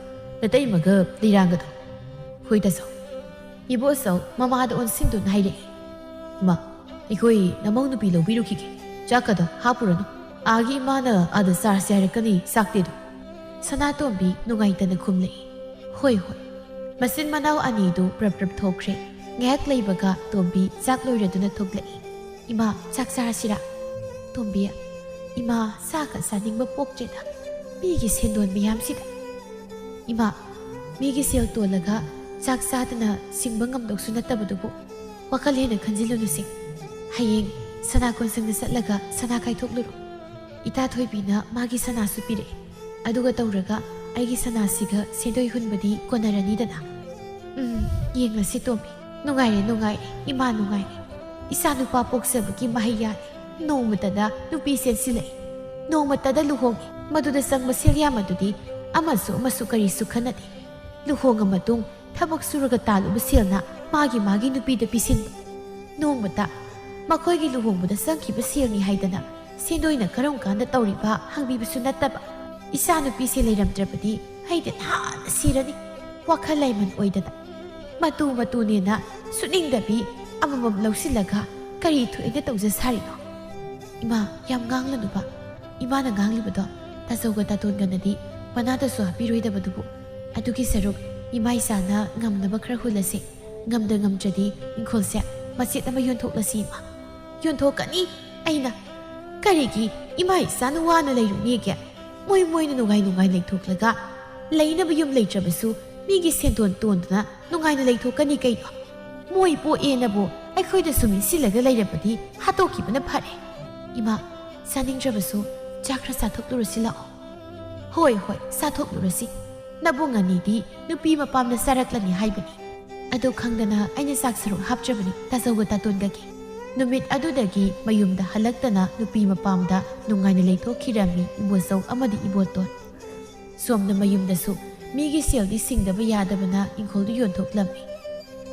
ꯅꯇꯩꯃꯒ ꯂꯤꯔꯥꯡꯒꯗꯣ꯫" "ꯍꯣꯏ ꯇꯥꯆꯧ꯫" ꯏꯕꯣꯆꯧ ꯃꯃꯥꯗ ꯑꯣꯟꯁꯤꯟꯗꯨꯅ ꯍꯥꯏꯔꯛꯏ, "ꯏꯃꯥ, ꯑꯩꯈꯣꯏ ꯅꯃꯧ ꯅꯨꯄꯤ ꯂꯧꯕꯤꯔꯨꯈꯤꯒꯦ꯫ ꯆꯥꯛꯀꯗꯣ ꯍꯥꯞꯄꯨꯔꯅꯨ꯫ ꯑꯥꯒꯤ ꯏꯃꯥꯅ ꯑꯥꯗ ꯆꯥꯔꯁꯦ ꯍꯥꯏꯔꯛꯀꯅꯤ ꯆꯥꯛꯇꯤ ꯑꯗꯨꯝ꯫" ꯁꯅꯥꯇꯣꯝꯕꯤ ꯅꯨꯡꯉꯥꯏꯇꯅ ꯈꯨꯝꯂꯛꯏ, "ꯍꯣꯏ ꯍꯣꯏ꯫" ꯃꯆꯤꯟ ꯃꯅꯥꯎ ꯑꯅꯤꯗꯨ ꯄ꯭ꯔꯞ ꯄ꯭ꯔꯞ ꯊꯣꯛꯈ꯭ꯔꯦ꯫ ꯉꯥꯏꯍꯥꯛ ꯂꯩꯕꯒ ꯇꯣꯝꯕꯤ ꯆꯥꯛ ꯂꯣꯏꯔꯗꯨꯅ ꯊꯣꯛꯂꯛꯏ꯫ "ꯏꯃꯥ, ꯆꯥꯛ ꯆꯥꯔꯁꯤꯔꯥ?" ꯇꯣꯝꯕꯤ, "ꯏꯃꯥ, ꯆꯥꯒ ꯆꯥꯅꯤꯡꯕ ꯄꯣꯛꯇ꯭ꯔꯦꯗ꯫ ꯃꯤꯒꯤ ꯁꯦꯟꯗꯣꯟ ꯃꯌꯥꯝꯁꯤꯗ꯫" "ꯏꯃꯥ, ꯃꯤꯒꯤ ꯁꯦꯜ ꯇꯣꯜꯂꯒ ꯆꯥꯛ ꯆꯥꯗꯅ ꯁꯤꯡꯕ ꯉꯝꯗꯧꯁꯨ ꯅꯠꯇꯕꯗꯨꯕꯨ ꯋꯥꯈꯜ ꯍꯦꯟꯅ ꯈꯟꯖꯤꯜꯂꯨꯅꯨꯁꯦ꯫ ꯍꯌꯦꯡ ꯁꯅꯥ ꯀꯣꯟꯁꯪꯗ ꯆꯠꯂꯒ ꯁꯅꯥ ꯀꯥꯏꯊꯣꯛꯂꯨꯔꯣ꯫ ꯏꯇꯥ ꯊꯣꯏꯕꯤꯅ ꯃꯥꯒꯤ ꯁꯅꯥꯁꯨ ꯄꯤꯔꯛꯑꯦ꯫ ꯑꯗꯨꯒ ꯇꯧꯔꯒ ꯑꯩꯒꯤ ꯁꯅꯥꯁꯤꯒ ꯁꯦꯟꯗꯣꯏ ꯍꯨꯟꯕꯗꯤ ꯀꯣꯟꯅꯔꯅꯤꯗꯅ꯫" ꯎꯝ, ꯌꯦꯡꯂꯁꯤ ꯇꯣꯝꯕꯤ꯫ ꯅꯨꯡꯉꯥꯏꯔꯦ, ꯅꯨꯡꯉꯥꯏꯔꯦ, ꯏꯃꯥ ꯅꯨꯡꯉꯥꯏꯔꯦ꯫ ꯏꯆꯥ ꯅꯨꯄꯥ ꯄꯣꯛꯆꯕꯒꯤ ꯃꯍꯩ ꯌꯥꯜꯂꯦ꯫ ꯅꯣꯡꯃꯇꯗ ꯅꯨꯄꯤ ꯆꯦꯟꯁꯤꯜꯂꯛꯏ, ꯅꯣꯡꯃꯇꯗ ꯂꯨꯍꯣꯡꯉꯤ꯫ ꯃꯗꯨꯗ ꯆꯪꯕ ꯁꯦꯜ ꯌꯥꯝ ꯑꯗꯨꯗꯤ ꯑꯃꯁꯨ ꯑꯃꯁꯨ ꯀꯔꯤꯁꯨ ꯈꯟꯅꯗꯦ꯫ ꯂꯨꯍꯣꯡꯉ ꯃꯇꯨꯡ ꯊꯕꯛ ꯁꯨꯔꯒ ꯇꯥꯜꯂꯨꯕ ꯁꯦꯜꯅ ꯃꯥꯒꯤ ꯃꯥꯒꯤ ꯅꯨꯄꯤꯗ ꯄꯤꯁꯤꯟꯕ꯫ ꯅꯣꯡꯃꯇ ꯃꯈꯣꯏꯒꯤ ꯂꯨꯍꯣꯡꯕꯗ ꯆꯪꯈꯤꯕ ꯁꯦꯜꯅꯤ ꯍꯥꯏꯗꯅ ꯁꯦꯟꯗꯣꯏꯅ ꯀꯔꯝ ꯀꯥꯟꯗ ꯇꯧꯔꯤꯕ ꯍꯪꯕꯤꯕꯁꯨ ꯅꯠꯇꯕ꯫ ꯏꯆꯥ ꯅꯨꯄꯤꯁꯦ ꯂꯩꯔꯝꯗ꯭ꯔꯕꯗꯤ ꯑꯩꯗꯤ ꯅꯍꯥꯟꯅ ꯁꯤꯔꯅꯤ꯫ ꯋꯥꯈꯜ ꯂꯩꯃꯟ ꯑꯣꯏꯗꯅ ꯃꯇꯨ ꯃꯇꯨꯅꯦꯅ ꯁꯨꯅꯤꯡꯗꯕꯤ ꯑꯃꯃꯝ ꯂꯧꯁꯤꯜꯂꯒ ꯀꯔꯤ ꯊꯣꯛꯑꯦꯅ ꯇꯧꯖ ꯁꯥꯔꯤꯅꯣ? ꯏꯃꯥ, ꯌꯥꯝ ꯉꯥꯡꯂꯅꯨꯕ꯫ ꯏꯃꯥꯅ ꯉꯥꯡꯂꯤꯕꯗꯣ ꯇꯥꯆꯧꯒ ꯇꯥꯇꯣꯟꯒꯅꯗꯤ ꯃꯅꯥꯗꯁꯨ ꯍꯥꯞꯄꯤꯔꯣꯏꯗꯕꯗꯨꯕꯨ꯫ ꯑꯗꯨꯒꯤ ꯁꯔꯨꯛ ꯏꯃꯥ ꯏꯆꯥꯅ ꯉꯝꯅꯕ ꯈꯔ ꯍꯨꯜꯂꯁꯦ꯫ ꯉꯝꯗ ꯉꯝꯗ꯭ꯔꯗꯤ ꯏꯪꯈꯣꯜꯁꯦ ꯃꯆꯦꯠ ꯑꯃ ꯌꯣꯟꯊꯣꯛꯂꯁꯤ ꯏꯃꯥ꯫ ꯌꯣꯟꯊꯣꯛꯀꯅꯤ ꯑꯩꯅ꯫ ꯀꯔꯤꯒꯤ ꯏꯃꯥ ꯏꯆꯥꯅ ꯋꯥꯅ ꯂꯩꯔꯨꯅꯦꯒꯦ? ꯃꯣꯏ ꯃꯣꯏꯅ ꯅꯨꯡꯉꯥꯏ ꯅꯨꯡꯉꯥꯏ ꯂꯩꯊꯣꯛꯂꯒ ꯂꯩꯅꯕ ꯌꯨꯝ ꯂꯩꯇ꯭ꯔꯕꯁꯨ ꯃꯤꯒꯤ ꯁꯦꯟꯗꯣꯟ ꯇꯣꯟꯗꯨꯅ ꯅꯨꯡꯉꯥꯏꯅ ꯂꯩꯊꯣꯛꯀꯅꯤ ꯀꯩꯅꯣ? ꯃꯣꯏ ꯄꯣꯛꯑꯦꯅꯕꯨ ꯑꯩꯈꯣꯏꯗ ꯁꯨꯝ ꯏꯟꯁꯤꯜꯂꯒ ꯂꯩꯔꯕꯗꯤ ꯍꯥꯠꯇꯣꯛꯈꯤꯕꯅ ꯐꯔꯦ꯫ ꯏꯃꯥ, ꯆꯥꯅꯤꯡꯗ꯭ꯔꯕꯁꯨ ꯆꯥꯛ ꯈꯔ ꯆꯥꯊꯣꯛꯂꯨꯔꯁꯤ ꯂꯥꯛꯑꯣ꯫ ꯍꯣꯏ, ꯍꯣꯏ, ꯆꯥꯊꯣꯛꯂꯨꯔꯁꯤ꯫ ꯅꯕꯨꯡ ꯑꯅꯤꯗꯤ ꯅꯨꯄꯤ ꯃꯄꯥꯝꯗ ꯆꯥꯔꯛꯂꯅꯤ ꯍꯥꯏꯕꯅꯤ꯫ ꯑꯗꯨ ꯈꯪꯗꯅ ꯑꯩꯅ ꯆꯥꯛ ꯁꯔꯨꯛ ꯍꯥꯞꯇ꯭ꯔꯕꯅꯤ ꯇꯥꯆꯧꯒ ꯇꯥꯇꯣꯟꯒꯒꯤ꯫ ꯅꯨꯃꯤꯠ ꯑꯗꯨꯗꯒꯤ ꯃꯌꯨꯝꯗ ꯍꯜꯂꯛꯇꯅ ꯅꯨꯄꯤ ꯃꯄꯥꯝꯗ ꯅꯨꯡꯉꯥꯏꯅ ꯂꯩꯊꯣꯛꯈꯤꯔꯝꯃꯤ ꯏꯕꯣꯆꯧ ꯑꯃꯗꯤ ꯏꯕꯣꯇꯣꯟ꯫ ꯁꯣꯝꯗ ꯃꯌꯨꯝꯗꯁꯨ ꯃꯤꯒꯤ ꯁꯦꯜꯗꯤ ꯁꯤꯡꯗꯕ ꯌꯥꯗꯕꯅ ꯏꯪꯈꯣꯜꯗꯨ ꯌꯣꯟꯊꯣꯛꯂꯝꯃꯤ꯫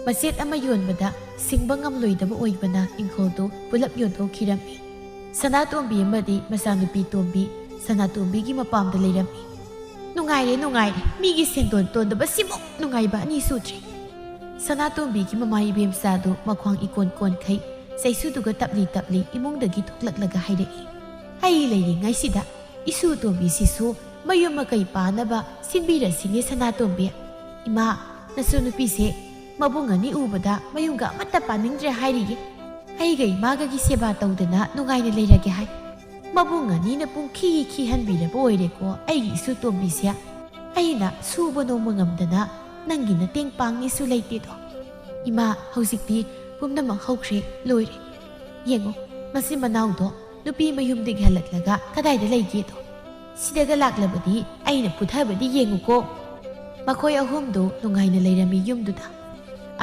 ꯃꯆꯦꯠ ꯑꯃ ꯌꯣꯟꯕꯗ ꯁꯤꯡꯕ ꯉꯝꯂꯣꯏꯗꯕ ꯑꯣꯏꯕꯅ ꯏꯪꯈꯣꯜꯗꯨ ꯄꯨꯂꯞ ꯌꯣꯟꯊꯣꯛꯈꯤꯔꯝꯃꯤ꯫ ꯁꯅꯥꯇꯣꯝꯕꯤ ꯑꯃꯗꯤ ꯃꯆꯥꯅꯨꯄꯤ ꯇꯣꯝꯕꯤ ꯁꯅꯥꯇꯣꯝꯕꯤꯒꯤ ꯃꯄꯥꯝꯗ ꯂꯩꯔꯝꯃꯤ꯫ "ꯅꯨꯡꯉꯥꯏꯔꯦ, ꯅꯨꯡꯉꯥꯏꯔꯦ, ꯃꯤꯒꯤ ꯁꯦꯟꯗꯣꯟ ꯇꯣꯟꯗꯕ ꯁꯤꯃꯨꯛ ꯅꯨꯡꯉꯥꯏꯕ ꯑꯅꯤ ꯁꯨꯗ꯭ꯔꯤ꯫" ꯁꯅꯥꯇꯣꯝꯕꯤꯒꯤ ꯃꯃꯥ ꯏꯕꯦꯝꯆꯥꯗꯨ ꯃꯈ꯭ꯋꯥꯡ ꯏꯀꯣꯟ ꯀꯣꯟꯈꯩ ꯆꯩꯁꯨꯗꯨꯒ ꯇꯞꯂꯤ ꯇꯞꯂꯤ ꯏꯃꯨꯡꯗꯒꯤ ꯊꯣꯛꯂꯛꯂꯒ ꯍꯥꯏꯔꯛꯏ, "ꯑꯩ ꯂꯩꯔꯤꯉꯩꯁꯤꯗ ꯏꯁꯨ ꯇꯣꯝꯕꯤꯁꯤꯁꯨ ꯃꯌꯨꯝ ꯃꯀꯩ ꯄꯥꯟꯅꯕ ꯁꯤꯟꯕꯤꯔꯁꯤꯅꯦ ꯁꯅꯥꯇꯣꯝꯕꯤ꯫ ꯏꯃꯥ, ꯅꯁꯨ ꯅꯨꯄꯤꯁꯦ ꯃꯕꯨꯡ ꯑꯅꯤ ꯎꯕꯗ ꯃꯌꯨꯝꯒ ꯑꯃꯠꯇ ꯄꯥꯅꯤꯡꯗ꯭ꯔꯦ ꯍꯥꯏꯔꯤꯌꯦ꯫ ꯑꯩꯒ ꯏꯃꯥꯒꯒꯤ ꯁꯦꯕꯥ ꯇꯧꯗꯅ ꯅꯨꯡꯉꯥꯏꯅ ꯂꯩꯔꯒꯦ ꯍꯥꯏ꯫ ꯃꯕꯨꯡ ꯑꯅꯤꯅ ꯄꯨꯡꯈꯤ ꯈꯤꯍꯟꯕꯤꯔꯕ ꯑꯣꯏꯔꯦꯀꯣ ꯑꯩꯒꯤ ꯏꯁꯨ ꯇꯣꯝꯕꯤꯁꯦ꯫ ꯑꯩꯅ ꯁꯨꯕ ꯅꯣꯝꯕ ꯉꯝꯗꯅ ꯅꯪꯒꯤ ꯃꯇꯦꯡ ꯄꯥꯡꯅꯤꯁꯨ ꯂꯩꯇꯦꯗꯣ꯫ ꯏꯃꯥ, ꯍꯧꯖꯤꯛꯇꯤ ꯄꯨꯝꯅꯃꯛ ꯍꯧꯈ꯭ꯔꯦ, ꯂꯣꯏꯔꯦ꯫ ꯌꯦꯡꯉꯣ, ꯃꯆꯤꯟ ꯃꯅꯥꯎꯗꯣ ꯅꯨꯄꯤ ꯃꯌꯨꯝꯗꯒꯤ ꯍꯜꯂꯛꯂꯒ ꯀꯗꯥꯏꯗ ꯂꯩꯒꯦꯗꯣ? ꯁꯤꯗꯒ ꯂꯥꯛꯂꯕꯗꯤ ꯑꯩꯅ ꯐꯨꯊꯕꯗꯤ ꯌꯦꯡꯉꯨꯀꯣ꯫" ꯃꯈꯣꯏ ꯑꯍꯨꯝꯗꯨ ꯅꯨꯡꯉꯥꯏꯅ ꯂꯩꯔꯝꯃꯤ ꯌꯨꯝꯗꯨꯗ꯫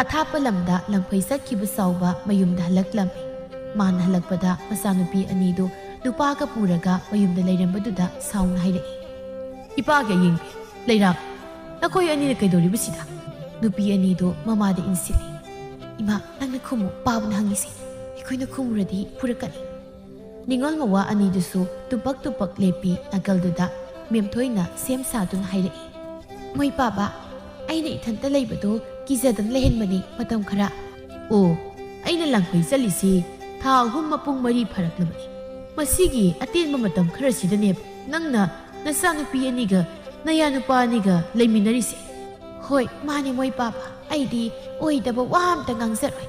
ꯑꯊꯥꯞꯄ ꯂꯝꯗ ꯂꯪꯐꯩ ꯆꯠꯈꯤꯕ ꯆꯥꯎꯕ ꯃꯌꯨꯝꯗ ꯍꯜꯂꯛꯂꯝꯃꯤ꯫ ꯃꯥꯅ ꯍꯜꯂꯛꯄꯗ ꯃꯆꯥꯅꯨꯄꯤ ꯑꯅꯤꯗꯨ ꯅꯨꯄꯥꯒ ꯄꯨꯔꯒ ꯃꯌꯨꯝꯗ ꯂꯩꯔꯝꯕꯗꯨꯗ ꯁꯥꯎꯅ ꯍꯥꯏꯔꯛꯏ, "ꯏꯄꯥꯒꯤ ꯑꯌꯤꯡꯕꯤ, ꯂꯩꯔꯥꯡ, ꯅꯈꯣꯏ ꯑꯅꯤꯅ ꯀꯩꯗꯧꯔꯤꯕꯁꯤꯗ?" ꯅꯨꯄꯤ ꯑꯅꯤꯗꯨ ꯃꯃꯥꯗ ꯏꯟꯁꯤꯜꯂꯤ꯫ "ꯏꯃꯥ, ꯅꯪꯅ ꯈꯨꯝꯃꯨ, ꯄꯥꯕꯅ ꯍꯪꯉꯤꯁꯦ꯫ ꯑꯩꯈꯣꯏꯅ ꯈꯨꯝꯃꯨꯔꯗꯤ ꯐꯨꯔꯛꯀꯅꯤ꯫" ꯅꯤꯉꯣꯜ ꯃꯋꯥ ꯑꯅꯤꯗꯨꯁꯨ ꯇꯨꯄꯛ ꯇꯨꯄꯛ ꯂꯦꯞꯄꯤ ꯅꯥꯀꯜꯗꯨꯗ ꯃꯦꯝꯊꯣꯏꯅ ꯁꯦꯝ ꯁꯥꯗꯨꯅ ꯍꯥꯏꯔꯛꯏ, "ꯃꯣꯏ ꯄꯥꯕ, ꯑꯩꯅ ꯏꯊꯟꯇ ꯂꯩꯕꯗꯣ ꯀꯤꯖꯗꯅ ꯂꯩꯍꯟꯕꯅꯤ ꯃꯇꯝ ꯈꯔ꯫" "ꯑꯣ, ꯑꯩꯅ ꯂꯪꯐꯩ ꯆꯠꯂꯤꯁꯤ ꯊꯥ ꯑꯍꯨꯝ ꯃꯄꯨꯡ ꯃꯔꯤ ꯐꯥꯔꯛꯂꯕꯅꯤ꯫ ꯃꯁꯤꯒꯤ ꯑꯇꯦꯟꯕ ꯃꯇꯝ ꯈꯔꯁꯤꯗꯅꯦꯕ ꯅꯪꯅ ꯅꯆꯥꯅꯨꯄꯤ ꯑꯅꯤꯒ ꯅꯌꯥꯅꯨꯄꯥ ꯑꯅꯤꯒ ꯂꯩꯃꯤꯟꯅꯔꯤꯁꯦ?" "ꯍꯣꯏ, ꯃꯥꯅꯦ ꯃꯣꯏ ꯄꯥꯕ, ꯑꯩꯗꯤ ꯑꯣꯏꯗꯕ ꯋꯥ ꯑꯝꯇ ꯉꯥꯡꯖꯔꯣꯏ꯫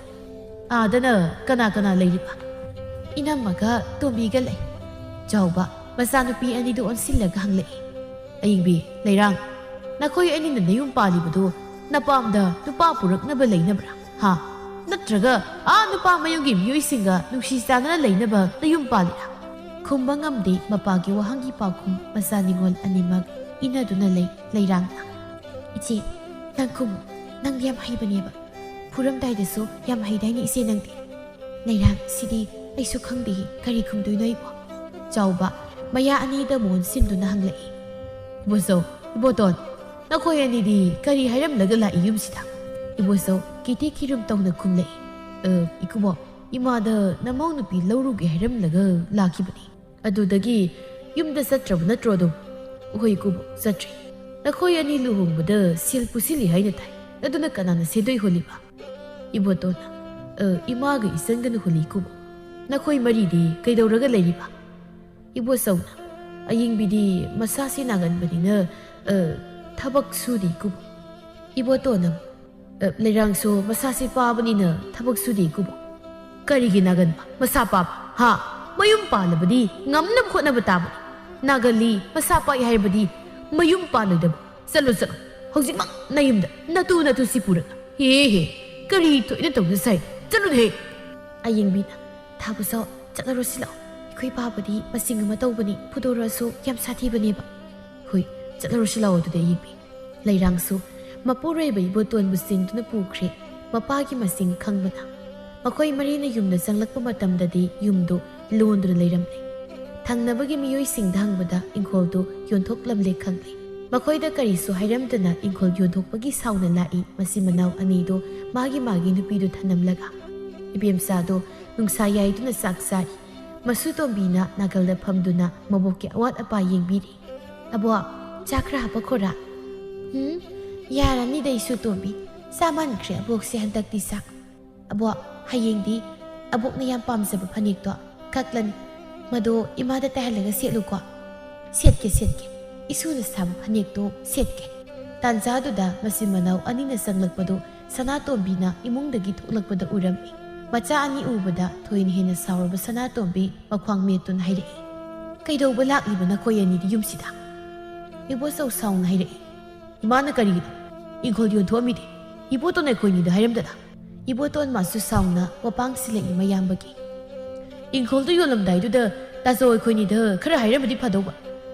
ꯑꯥꯗꯅ ꯀꯅꯥ ꯀꯅꯥ ꯂꯩꯔꯤꯕ?" "ꯏꯅꯝꯃꯒ ꯇꯣꯝꯕꯤꯒ ꯂꯩ꯫" ꯆꯥꯎꯕ ꯃꯆꯥꯅꯨꯄꯤ ꯑꯅꯤꯗꯨ ꯑꯣꯟꯁꯤꯜꯂꯒ ꯍꯪꯂꯛꯏ, "ꯑꯌꯤꯡꯕꯤ, ꯂꯩꯔꯥꯡ, ꯅꯈꯣꯏ ꯑꯅꯤꯅ ꯅꯌꯨꯝ ꯄꯥꯜꯂꯤꯕꯗꯨ ꯅꯄꯥꯝꯗ ꯅꯨꯄꯥ ꯄꯨꯔꯛꯅꯕ ꯂꯩꯅꯕ꯭ꯔꯥ? ꯍꯥ? ꯅꯠꯇ꯭ꯔꯒ ꯑꯥ ꯅꯨꯄꯥ ꯃꯌꯨꯝꯒꯤ ꯃꯤꯑꯣꯏꯁꯤꯡꯒ ꯅꯨꯡꯁꯤ ꯆꯥꯟꯅꯅ ꯂꯩꯅꯕ ꯅꯌꯨꯝ ꯄꯥꯜꯂꯤꯔꯥ?" ꯈꯨꯝꯕ ꯉꯝꯗꯦ ꯃꯄꯥꯒꯤ ꯋꯥꯍꯪꯒꯤ ꯄꯥꯎꯈꯨꯝ ꯃꯆꯥ ꯅꯤꯉꯣꯜ ꯑꯅꯤꯃꯛ ꯏꯟꯅꯗꯨꯅ ꯂꯩ ꯂꯩꯔꯥꯡꯅ꯫ "ꯏꯆꯦ, ꯅꯪ ꯈꯨꯝꯃꯨ꯫ ꯅꯪꯗꯤ ꯌꯥꯝ ꯍꯩꯕꯅꯦꯕ꯫ ꯐꯨꯔꯝꯗꯥꯏꯗꯁꯨ ꯌꯥꯝ ꯍꯩꯗꯥꯏꯅꯦ ꯏꯆꯦ ꯅꯪꯗꯤ?" "ꯂꯩꯔꯥꯡ, ꯁꯤꯗꯤ ꯑꯩꯁꯨ ꯈꯪꯗꯦ, ꯀꯔꯤ ꯈꯨꯝꯗꯣꯏꯅꯣ ꯑꯩꯕꯣ?" ꯆꯥꯎꯕ ꯃꯌꯥ ꯑꯅꯤꯗ ꯃꯣꯟ ꯁꯤꯟꯗꯨꯅ ꯍꯪꯂꯛꯏ꯫ "ꯏꯕꯣꯆꯧ, ꯏꯕꯣꯇꯣꯟ, ꯅꯈꯣꯏ ꯑꯅꯤꯗꯤ ꯀꯔꯤ ꯍꯥꯏꯔꯝꯂꯒ ꯂꯥꯛꯏ ꯌꯨꯝꯁꯤꯗ?" ꯏꯕꯣꯆꯧ ꯀꯤꯊꯤ ꯀꯤꯔꯨꯝ ꯇꯧꯅ ꯈꯨꯝꯂꯛꯏ꯫ "ꯑ, ꯏꯀꯨꯕꯣꯛ, ꯏꯃꯥꯗ ꯅꯃꯧ ꯅꯨꯄꯤ ꯂꯧꯔꯨꯒꯦ ꯍꯥꯏꯔꯝꯂꯒ ꯂꯥꯛꯈꯤꯕꯅꯤ꯫ ꯑꯗꯨꯗꯒꯤ ꯌꯨꯝꯗ ꯆꯠꯇ꯭ꯔꯕ ꯅꯠꯇ꯭ꯔꯣ ꯑꯗꯨꯝ?" "ꯍꯣꯏ ꯏꯀꯨꯕꯣꯛ, ꯆꯠꯇ꯭ꯔꯤ꯫ ꯅꯈꯣꯏ ꯑꯅꯤ ꯂꯨꯍꯣꯡꯕꯗ ꯁꯦꯜ ꯄꯨꯁꯤꯜꯂꯤ ꯍꯥꯏꯅ ꯇꯥꯏ꯫ ꯑꯗꯨꯅ ꯀꯅꯥꯅ ꯁꯦꯟꯗꯣꯏ ꯍꯨꯜꯂꯤꯕ?" ꯏꯕꯣꯇꯣꯟꯅ, "ꯑ, ꯏꯃꯥꯒ ꯏꯆꯟꯒꯅ ꯍꯨꯜꯂꯤ ꯏꯀꯨꯕꯣꯛ꯫ ꯅꯈꯣꯏ ꯃꯔꯤꯗꯤ ꯀꯩꯗꯧꯔꯒ ꯂꯩꯔꯤꯕ?" ꯏꯕꯣꯆꯧꯅ, "ꯑꯌꯤꯡꯕꯤꯗꯤ ꯃꯁꯥꯁꯤ ꯅꯥꯒꯟꯕꯅꯤꯅ, ꯑ, ꯊꯕꯛ ꯁꯨꯗꯦ ꯏꯀꯨꯕꯣꯛ꯫" ꯏꯕꯣꯇꯣꯟꯅ, "ꯑ, ꯂꯩꯔꯥꯡꯁꯨ ꯃꯁꯥꯁꯤ ꯄꯥꯕꯅꯤꯅ ꯊꯕꯛ ꯁꯨꯗꯦ ꯏꯀꯨꯕꯣꯛ꯫" "ꯀꯔꯤꯒꯤ ꯅꯥꯒꯟꯕ? ꯃꯁꯥ ꯄꯥꯕ? ꯍꯥ? ꯃꯌꯨꯝ ꯄꯥꯜꯂꯕꯗꯤ ꯉꯝꯅꯕ ꯍꯣꯠꯅꯕ ꯇꯥꯕꯅꯤ꯫ ꯅꯥꯒꯜꯂꯤ, ꯃꯁꯥ ꯄꯥꯏ ꯍꯥꯏꯔꯕꯗꯤ ꯃꯌꯨꯝ ꯄꯥꯜꯂꯣꯏꯗꯕ꯫ ꯆꯠꯂꯣ, ꯆꯠꯂꯣ꯫ ꯍꯧꯖꯤꯛꯃꯛ ꯅꯌꯨꯝꯗ ꯅꯇꯨ ꯅꯇꯨꯁꯤ ꯄꯨꯔꯒ꯫ ꯍꯦ, ꯍꯦ, ꯀꯔꯤ ꯊꯣꯛꯏꯅ ꯇꯧꯗ ꯁꯥꯏ? ꯆꯠꯂꯨꯅꯦ꯫" ꯑꯌꯤꯡꯕꯤꯅ, "ꯊꯥꯕꯨꯁꯣ, ꯆꯠꯂꯔꯣꯁꯤ ꯂꯥꯛꯑꯣ꯫ ꯑꯩꯈꯣꯏ ꯄꯥꯕꯗꯤ ꯃꯆꯤꯡ ꯑꯃ ꯇꯧꯕꯅꯤ, ꯐꯨꯗꯣꯔꯛꯑꯁꯨ ꯌꯥꯝ ꯁꯥꯊꯤꯕꯅꯦꯕ꯫" "ꯍꯣꯏ, ꯆꯠꯂꯔꯣꯁꯤ ꯂꯥꯛꯑꯣ ꯑꯗꯨꯗꯤ ꯑꯌꯤꯡꯕꯤ꯫" ꯂꯩꯔꯥꯡꯁꯨ ꯃꯄꯨꯔꯣꯏꯕ ꯏꯕꯣꯇꯣꯟꯕꯨ ꯆꯤꯡꯗꯨꯅ ꯄꯨꯈ꯭ꯔꯦ, ꯃꯄꯥꯒꯤ ꯃꯁꯤꯡ ꯈꯪꯕꯅ꯫ ꯃꯈꯣꯏ ꯃꯔꯤꯅ ꯌꯨꯝꯗ ꯆꯪꯂꯛꯄ ꯃꯇꯝꯗꯗꯤ ꯌꯨꯝꯗꯨ ꯂꯣꯟꯗꯨꯅ ꯂꯩꯔꯝꯂꯦ꯫ ꯊꯪꯅꯕꯒꯤ ꯃꯤꯑꯣꯏꯁꯤꯡꯗ ꯍꯪꯕꯗ ꯏꯪꯈꯣꯜꯗꯨ ꯌꯣꯟꯊꯣꯛꯂꯝꯂꯦ ꯈꯪꯂꯦ꯫ ꯃꯈꯣꯏꯗ ꯀꯔꯤꯁꯨ ꯍꯥꯏꯔꯝꯗꯅ ꯏꯪꯈꯣꯜ ꯌꯣꯟꯊꯣꯛꯄꯒꯤ ꯁꯥꯎꯅ ꯂꯥꯛꯏ ꯃꯆꯤꯟ ꯃꯅꯥꯎ ꯑꯅꯤꯗꯨ ꯃꯥꯒꯤ ꯃꯥꯒꯤ ꯅꯨꯄꯤꯗꯨ ꯊꯅꯝꯂꯒ꯫ ꯏꯕꯦꯝꯆꯥꯗꯨ ꯅꯨꯡꯁꯥ ꯌꯥꯏꯗꯨꯅ ꯆꯥꯛ ꯆꯥꯔꯤ꯫ ꯃꯁꯨ ꯇꯣꯝꯕꯤꯅ ꯅꯥꯀꯜꯗ ꯐꯝꯗꯨꯅ ꯃꯕꯣꯛꯀꯤ ꯑꯋꯥꯠ ꯑꯄꯥ ꯌꯦꯡꯕꯤꯔꯤ꯫ "ꯑꯕꯣꯛ, ꯆꯥꯛ ꯈꯔ ꯍꯥꯞꯄꯛꯈꯣꯔꯥ?" "ꯎꯝ, ꯌꯥꯔꯅꯤꯗ ꯏꯁꯨ ꯇꯣꯝꯕꯤ, ꯆꯥꯃꯟꯈ꯭ꯔꯦ ꯑꯕꯣꯛꯁꯦ ꯍꯟꯗꯛꯇꯤ ꯆꯥꯛ꯫ ꯑꯕꯣꯛ, ꯍꯌꯦꯡꯗꯤ ꯑꯕꯣꯛꯅ ꯌꯥꯝ ꯄꯥꯝꯖꯕ ꯐꯅꯦꯛꯇꯣ ꯀꯛꯂꯅꯤ꯫ ꯃꯗꯣ ꯏꯃꯥꯗ ꯇꯥꯏꯍꯜꯂꯒ ꯁꯦꯠꯂꯨꯀꯣ꯫" "ꯁꯦꯠꯀꯦ, ꯁꯦꯠꯀꯦ꯫ ꯏꯁꯨꯅ ꯁꯥꯕ ꯐꯅꯦꯛꯇꯣ ꯁꯦꯠꯀꯦ꯫" ꯇꯥꯟꯖꯥꯗꯨꯗ ꯃꯆꯤꯟ ꯃꯅꯥꯎ ꯑꯅꯤꯅ ꯆꯪꯂꯛꯄꯗꯨ ꯁꯅꯥꯇꯣꯝꯕꯤꯅ ꯏꯃꯨꯡꯗꯒꯤ ꯊꯣꯛꯂꯛꯄꯗ ꯎꯔꯝꯃꯤ꯫ ꯃꯆꯥ ꯑꯅꯤ ꯎꯕꯗ ꯊꯣꯏꯅ ꯍꯦꯟꯅ ꯁꯥꯎꯔꯕ ꯁꯅꯥꯇꯣꯝꯕꯤ ꯃꯈ꯭ꯋꯥꯡ ꯃꯦꯠꯇꯨꯅ ꯍꯥꯏꯔꯛꯏ, "ꯀꯩꯗꯧꯕ ꯂꯥꯛꯂꯤꯕ ꯅꯈꯣꯏ ꯑꯅꯤꯗꯤ ꯌꯨꯝꯁꯤꯗ?" ꯏꯕꯣꯆꯧ ꯁꯥꯎꯅ ꯍꯥꯏꯔꯛꯏ, "ꯏꯃꯥꯅ ꯀꯔꯤꯒꯤꯅꯣ? ꯏꯪꯈꯣꯜ ꯌꯣꯟꯊꯣꯛꯑꯝꯃꯤꯗꯤ ꯏꯕꯣꯇꯣꯟ ꯑꯩꯈꯣꯏꯅꯤꯗ ꯍꯥꯏꯔꯝꯗꯅ?" ꯏꯕꯣꯇꯣꯟ ꯃꯥꯁꯨ ꯁꯥꯎꯅ ꯋꯥꯄꯥꯡ ꯁꯤꯜꯂꯛꯏ ꯃꯌꯥꯝꯕꯒꯤ꯫ "ꯏꯪꯈꯣꯜꯗꯨ ꯌꯣꯜꯂꯝꯗꯥꯏꯗꯨꯗ ꯇꯥꯆꯧ ꯑꯩꯈꯣꯏꯅꯤꯗ ꯈꯔ ꯍꯥꯏꯔꯝꯃꯗꯤ ꯐꯗꯧꯕ꯫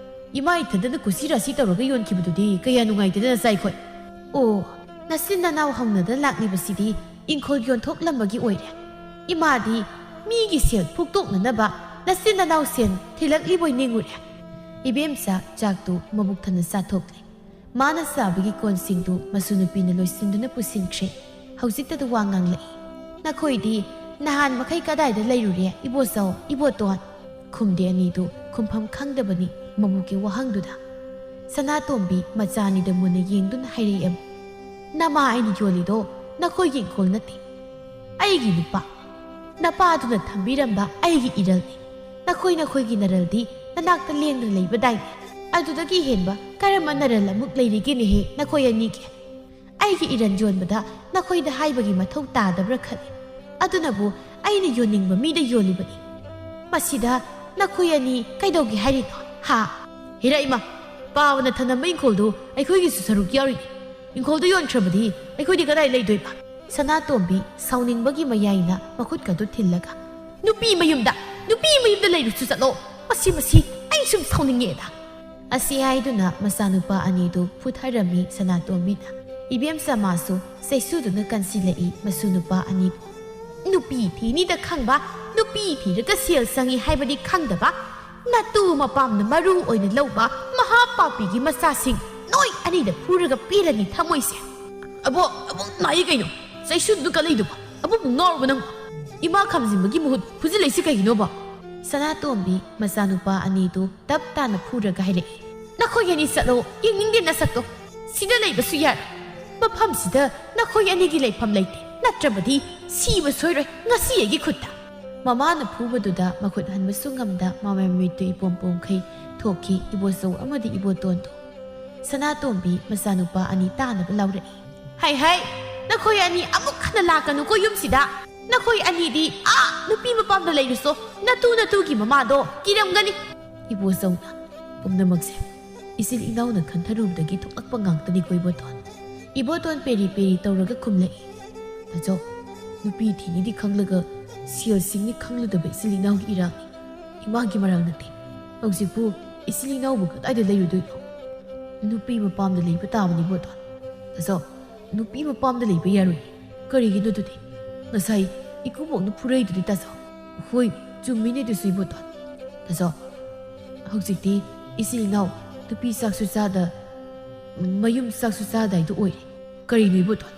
ꯏꯃꯥ ꯏꯊꯟꯗꯅ ꯀꯨꯁꯤ ꯔꯥꯁꯤ ꯇꯧꯔꯒ ꯌꯣꯟꯈꯤꯕꯗꯨꯗꯤ ꯀꯌꯥ ꯅꯨꯡꯉꯥꯏꯇꯦꯗꯅ ꯆꯥꯏꯈꯣꯏ꯫" "ꯑꯣ, ꯅꯆꯤꯟ ꯅꯅꯥꯎ ꯍꯧꯅꯗꯅ ꯂꯥꯛꯂꯤꯕꯁꯤꯗꯤ ꯏꯪꯈꯣꯜ ꯌꯣꯟꯊꯣꯛꯂꯝꯕꯒꯤ ꯑꯣꯏꯔꯦ꯫ ꯏꯃꯥꯗꯤ ꯃꯤꯒꯤ ꯁꯦꯜ ꯐꯨꯛꯇꯣꯛꯅꯅꯕ ꯅꯆꯤꯟ ꯅꯅꯥꯎ ꯁꯦꯜ ꯊꯤꯜꯂꯛꯂꯤꯕꯣꯏ ꯅꯤꯡꯉꯨꯔꯦ꯫" ꯏꯕꯦꯝꯆꯥ ꯆꯥꯛꯇꯨ ꯃꯕꯨꯛ ꯊꯟꯅ ꯆꯥꯊꯣꯛꯂꯦ꯫ ꯃꯥꯅ ꯆꯥꯕꯒꯤ ꯀꯣꯟꯁꯤꯡꯗꯨ ꯃꯁꯨ ꯅꯨꯄꯤꯅ ꯂꯣꯏꯁꯤꯟꯗꯨꯅ ꯄꯨꯁꯤꯟꯈ꯭ꯔꯦ꯫ ꯍꯧꯖꯤꯛꯇꯗ ꯋꯥ ꯉꯥꯡꯂꯛꯏ, "ꯅꯈꯣꯏꯗꯤ ꯅꯍꯥꯟ ꯃꯈꯩ ꯀꯗꯥꯏꯗ ꯂꯩꯔꯨꯔꯦ, ꯏꯕꯣꯆꯧ, ꯏꯕꯣꯇꯣꯟ?" ꯈꯨꯝꯗꯦ ꯑꯅꯤꯗꯨ ꯈꯨꯝꯐꯝ ꯈꯪꯗꯕꯅꯤ ꯃꯕꯨꯛꯀꯤ ꯋꯥꯍꯪꯗꯨꯗ꯫ ꯁꯅꯥꯇꯣꯝꯕꯤ ꯃꯆꯥꯅꯤꯗ ꯃꯨꯟꯅ ꯌꯦꯡꯗꯨꯅ ꯍꯥꯏꯔꯛꯑꯦ ꯑꯃꯨꯛ, "ꯅꯃꯥ ꯑꯩꯅ ꯌꯣꯜꯂꯤꯗꯣ ꯅꯈꯣꯏꯒꯤ ꯏꯪꯈꯣꯜ ꯅꯠꯇꯦ, ꯑꯩꯒꯤ ꯅꯨꯄꯥ, ꯅꯄꯥꯗꯨꯅ ꯊꯝꯕꯤꯔꯝꯕ ꯑꯩꯒꯤ ꯏꯔꯜꯅꯤ꯫ ꯅꯈꯣꯏ ꯅꯈꯣꯏꯒꯤ ꯅꯔꯜꯗꯤ ꯅꯅꯥꯛꯇ ꯂꯦꯡꯗꯅ ꯂꯩꯕꯗꯥꯏꯅꯦ꯫ ꯑꯗꯨꯗꯒꯤ ꯍꯦꯟꯕ ꯀꯔꯝꯕ ꯅꯔꯜ ꯑꯃꯨꯛ ꯂꯩꯔꯤꯒꯦꯅꯦꯍꯦ ꯅꯈꯣꯏ ꯑꯅꯤꯒꯤ? ꯑꯩꯒꯤ ꯏꯔꯟ ꯌꯣꯟꯕꯗ ꯅꯈꯣꯏꯗ ꯍꯥꯏꯕꯒꯤ ꯃꯊꯧ ꯇꯥꯗꯕ꯭ꯔꯥ ꯈꯜꯂꯤ꯫ ꯑꯗꯨꯅꯕꯨ ꯑꯩꯅ ꯌꯣꯟꯅꯤꯡꯕ ꯃꯤꯗ ꯌꯣꯜꯂꯤꯕꯅꯤ꯫ ꯃꯁꯤꯗ ꯅꯈꯣꯏ ꯑꯅꯤ ꯀꯩꯗꯧꯒꯦ ꯍꯥꯏꯔꯤꯅꯣ? ꯍꯥ?" "ꯍꯦꯔꯥ ꯏꯃꯥ, ꯄꯥꯕꯅ ꯊꯅꯝꯕ ꯏꯪꯈꯣꯜꯗꯨ ꯑꯩꯈꯣꯏꯒꯤꯁꯨ ꯁꯔꯨꯛ ꯌꯥꯎꯔꯤꯅꯦ꯫ ꯏꯪꯈꯣꯜꯗꯨ ꯌꯣꯟꯈ꯭ꯔꯕꯗꯤ ꯑꯩꯈꯣꯏꯗꯤ ꯀꯗꯥꯏ ꯂꯩꯗꯣꯏꯕ?" ꯁꯅꯥꯇꯣꯝꯕꯤ ꯁꯥꯎꯅꯤꯡꯕꯒꯤ ꯃꯌꯥꯏꯅ ꯃꯈꯨꯠꯀꯗꯨ ꯊꯤꯜꯂꯒ, "ꯅꯨꯄꯤ ꯃꯌꯨꯝꯗ, ꯅꯨꯄꯤ ꯃꯌꯨꯝꯗ ꯂꯩꯔꯨꯆꯣ ꯆꯠꯂꯣ꯫ ꯃꯁꯤ, ꯃꯁꯤ ꯑꯩ ꯁꯨꯝ ꯁꯥꯎꯅꯤꯡꯉꯦꯗ꯫" ꯑꯁꯤ ꯍꯥꯏꯗꯨꯅ ꯃꯆꯥꯅꯨꯄꯥ ꯑꯅꯤꯗꯨ ꯐꯨꯊꯔꯝꯃꯤ ꯁꯅꯥꯇꯣꯝꯕꯤꯅ꯫ ꯏꯕꯦꯝꯆꯥ ꯃꯥꯁꯨ ꯆꯩꯁꯨꯗꯨꯅ ꯀꯟꯁꯤꯜꯂꯛꯏ ꯃꯁꯨ ꯅꯨꯄꯥ ꯑꯅꯤꯕꯨ꯫ "ꯅꯨꯄꯤ ꯊꯤꯅꯤꯗ ꯈꯪꯕ, ꯅꯨꯄꯤ ꯊꯤꯔꯒ ꯁꯦꯜ ꯆꯪꯏ ꯍꯥꯏꯕꯗꯤ ꯈꯪꯗꯕ, ꯅꯇꯨ ꯃꯄꯥꯝꯅ ꯃꯔꯨ ꯑꯣꯏꯅ ꯂꯧꯕ ꯃꯍꯥ ꯄꯥꯄꯤꯒꯤ ꯃꯆꯥꯁꯤꯡ, ꯅꯣꯏ ꯑꯅꯤꯗ ꯐꯨꯔꯒ ꯄꯦꯜꯂꯅꯤ ꯊꯃꯣꯏꯁꯦ꯫ ꯑꯕꯣꯛ, ꯑꯕꯣꯛ ꯅꯥꯏ ꯀꯩꯅꯣ? ꯆꯩꯁꯨꯗꯨ ꯀꯂꯩꯗꯨꯕ? ꯑꯕꯣꯛꯄꯨ ꯉꯥꯎꯔꯕ ꯅꯪ? ꯏꯃꯥ ꯈꯝꯖꯤꯟꯕꯒꯤ ꯃꯍꯨꯠ ꯐꯨꯖꯤꯜꯂꯛꯏꯁꯤ ꯀꯩꯒꯤꯅꯣꯕ?" ꯁꯅꯥꯇꯣꯝꯕꯤ ꯃꯆꯥꯅꯨꯄꯥ ꯑꯅꯤꯗꯨ ꯇꯞ ꯇꯥꯅ ꯐꯨꯔꯒ ꯍꯥꯏꯔꯛꯏ, "ꯅꯈꯣꯏ ꯑꯅꯤ ꯆꯠꯂꯣ, ꯌꯦꯡꯅꯤꯡꯗꯦ ꯅꯁꯛꯇꯣ꯫ ꯁꯤꯗ ꯂꯩꯕꯁꯨ ꯌꯥꯔꯣꯏ꯫ ꯃꯐꯝꯁꯤꯗ ꯅꯈꯣꯏ ꯑꯅꯤꯒꯤ ꯂꯩꯐꯝ ꯂꯩꯇꯦ, ꯅꯠꯇ꯭ꯔꯕꯗꯤ ꯁꯤꯕ ꯁꯣꯏꯔꯣꯏ ꯉꯁꯤ ꯑꯩꯒꯤ ꯈꯨꯠꯇ꯫" ꯃꯃꯥꯅ ꯐꯨꯕꯗꯨꯗ ꯃꯈꯨꯠ ꯍꯟꯕꯁꯨ ꯉꯝꯗ ꯃꯃꯥꯏ ꯃꯃꯤꯠꯇꯨ ꯏꯄꯣꯝ ꯄꯣꯝꯈꯩ ꯊꯣꯛꯈꯤ ꯏꯕꯣꯆꯧ ꯑꯃꯗꯤ ꯏꯕꯣꯇꯣꯟꯗꯨ꯫ ꯁꯅꯥꯇꯣꯝꯕꯤ ꯃꯆꯥꯅꯨꯄꯥ ꯑꯅꯤ ꯇꯥꯅꯕ ꯂꯥꯎꯔꯛꯏ, "ꯍꯩ ꯍꯩ, ꯅꯈꯣꯏ ꯑꯅꯤ ꯑꯃꯨꯛ ꯍꯟꯅ ꯂꯥꯛꯀꯅꯨꯀꯣ ꯌꯨꯝꯁꯤꯗ꯫ ꯅꯈꯣꯏ ꯑꯅꯤꯗꯤ ꯑꯥ ꯅꯨꯄꯤ ꯃꯄꯥꯝꯗ ꯂꯩꯔꯨꯁꯣ, ꯅꯇꯨ ꯅꯇꯨꯒꯤ ꯃꯃꯥꯗꯣ ꯀꯤꯔꯝꯒꯅꯤ꯫" ꯏꯕꯣꯆꯧꯅ, "ꯄꯨꯝꯅꯃꯛꯁꯦ ꯏꯆꯤꯜ ꯏꯅꯥꯎꯅ ꯈꯟꯊꯔꯨꯕꯗꯒꯤ ꯊꯣꯛꯂꯛꯄ ꯉꯥꯛꯇꯅꯤꯀꯣ ꯏꯕꯣꯇꯣꯟ꯫" ꯏꯕꯣꯇꯣꯟ ꯄꯦꯔꯤ ꯄꯦꯔꯤ ꯇꯧꯔꯒ ꯈꯨꯝꯂꯛꯏ, "ꯇꯥꯆꯧ, ꯅꯨꯄꯤ ꯊꯤꯅꯤꯗꯤ ꯈꯪꯂꯒ ꯁꯦꯜ ꯁꯤꯡꯅꯤ ꯈꯪꯂꯨꯗꯕ ꯏꯆꯤꯜ ꯏꯅꯥꯎꯒꯤ ꯏꯔꯥꯡꯅꯤ꯫ ꯏꯃꯥꯒꯤ ꯃꯔꯥꯜ ꯅꯠꯇꯦ꯫ ꯍꯧꯖꯤꯛꯄꯨ ꯏꯆꯤꯜ ꯏꯅꯥꯎꯕꯨ ꯀꯗꯥꯏꯗ ꯂꯩꯔꯨꯗꯣꯏꯅꯣ? ꯅꯨꯄꯤ ꯃꯄꯥꯝꯗ ꯂꯩꯕ ꯇꯥꯕꯅꯤ ꯏꯕꯣꯇꯣꯟ꯫" "ꯇꯥꯆꯧ, ꯅꯨꯄꯤ ꯃꯄꯥꯝꯗ ꯂꯩꯕ ꯌꯥꯔꯣꯏ꯫ ꯀꯔꯤꯒꯤꯅꯣ ꯑꯗꯨꯗꯤ? ꯉꯁꯥꯏ ꯏꯀꯨꯕꯣꯛꯅ ꯐꯨꯔꯛꯏꯗꯨꯗꯤ ꯇꯥꯆꯧ꯫" "ꯍꯣꯏ, ꯆꯨꯝꯃꯤꯅꯦ ꯑꯗꯨꯁꯨ ꯏꯕꯣꯇꯣꯟ꯫ ꯇꯥꯆꯧ, ꯍꯧꯖꯤꯛꯇꯤ ꯏꯆꯤꯜ ꯏꯅꯥꯎ ꯅꯨꯄꯤ ꯆꯥꯛꯁꯨ ꯆꯥꯗ, ꯃꯌꯨꯝ ꯆꯥꯛꯁꯨ ꯆꯥꯗ ꯍꯥꯏꯗꯣ ꯑꯣꯏꯔꯦ꯫" "ꯀꯔꯤꯅꯣ ꯏꯕꯣꯇꯣꯟ?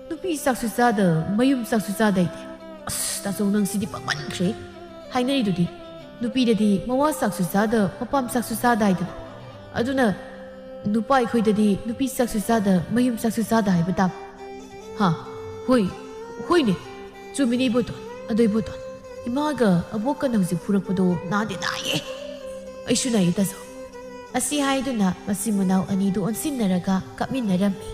ꯅꯨꯄꯤ ꯆꯥꯛꯁꯨ ꯆꯥꯗ, ꯃꯌꯨꯝ ꯆꯥꯛꯁꯨ ꯆꯥꯗ ꯍꯥꯏꯗꯤ? ꯑꯁ, ꯇꯥꯆꯧ ꯅꯪꯁꯤꯗꯤ ꯄꯪꯃꯟꯈ꯭ꯔꯦ꯫ ꯍꯥꯏꯅꯔꯤꯗꯨꯗꯤ ꯅꯨꯄꯤꯗꯗꯤ ꯃꯋꯥ ꯆꯥꯛꯁꯨ ꯆꯥꯗ, ꯃꯄꯥꯝ ꯆꯥꯛꯁꯨ ꯆꯥꯗ ꯍꯥꯏꯗꯅ꯫ ꯑꯗꯨꯅ ꯅꯨꯄꯥ ꯑꯩꯈꯣꯏꯗꯗꯤ ꯅꯨꯄꯤ ꯆꯥꯛꯁꯨ ꯆꯥꯗ, ꯃꯌꯨꯝ ꯆꯥꯛꯁꯨ ꯆꯥꯗ ꯍꯥꯏꯕ ꯇꯥꯕ꯫ ꯍꯥ? ꯍꯣꯏ, ꯍꯣꯏꯅꯦ꯫ ꯆꯨꯝꯃꯤꯅꯦ ꯏꯕꯣꯇꯣꯟ꯫ ꯑꯗꯣ ꯏꯕꯣꯇꯣꯟ, ꯏꯃꯥꯒ ꯑꯕꯣꯛꯀꯅ ꯍꯧꯖꯤꯛ ꯐꯨꯔꯛꯄꯗꯣ ꯅꯥꯗꯤ ꯅꯥꯏꯌꯦ꯫ ꯑꯩꯁꯨ ꯅꯥꯏꯌꯦ ꯇꯥꯆꯧ꯫" ꯑꯁꯤ ꯍꯥꯏꯗꯨꯅ ꯃꯆꯤꯟ ꯃꯅꯥꯎ ꯑꯅꯤꯗꯨ ꯑꯣꯟꯁꯤꯟꯅꯔꯒ ꯀꯞꯃꯤꯟꯅꯔꯝꯃꯤ꯫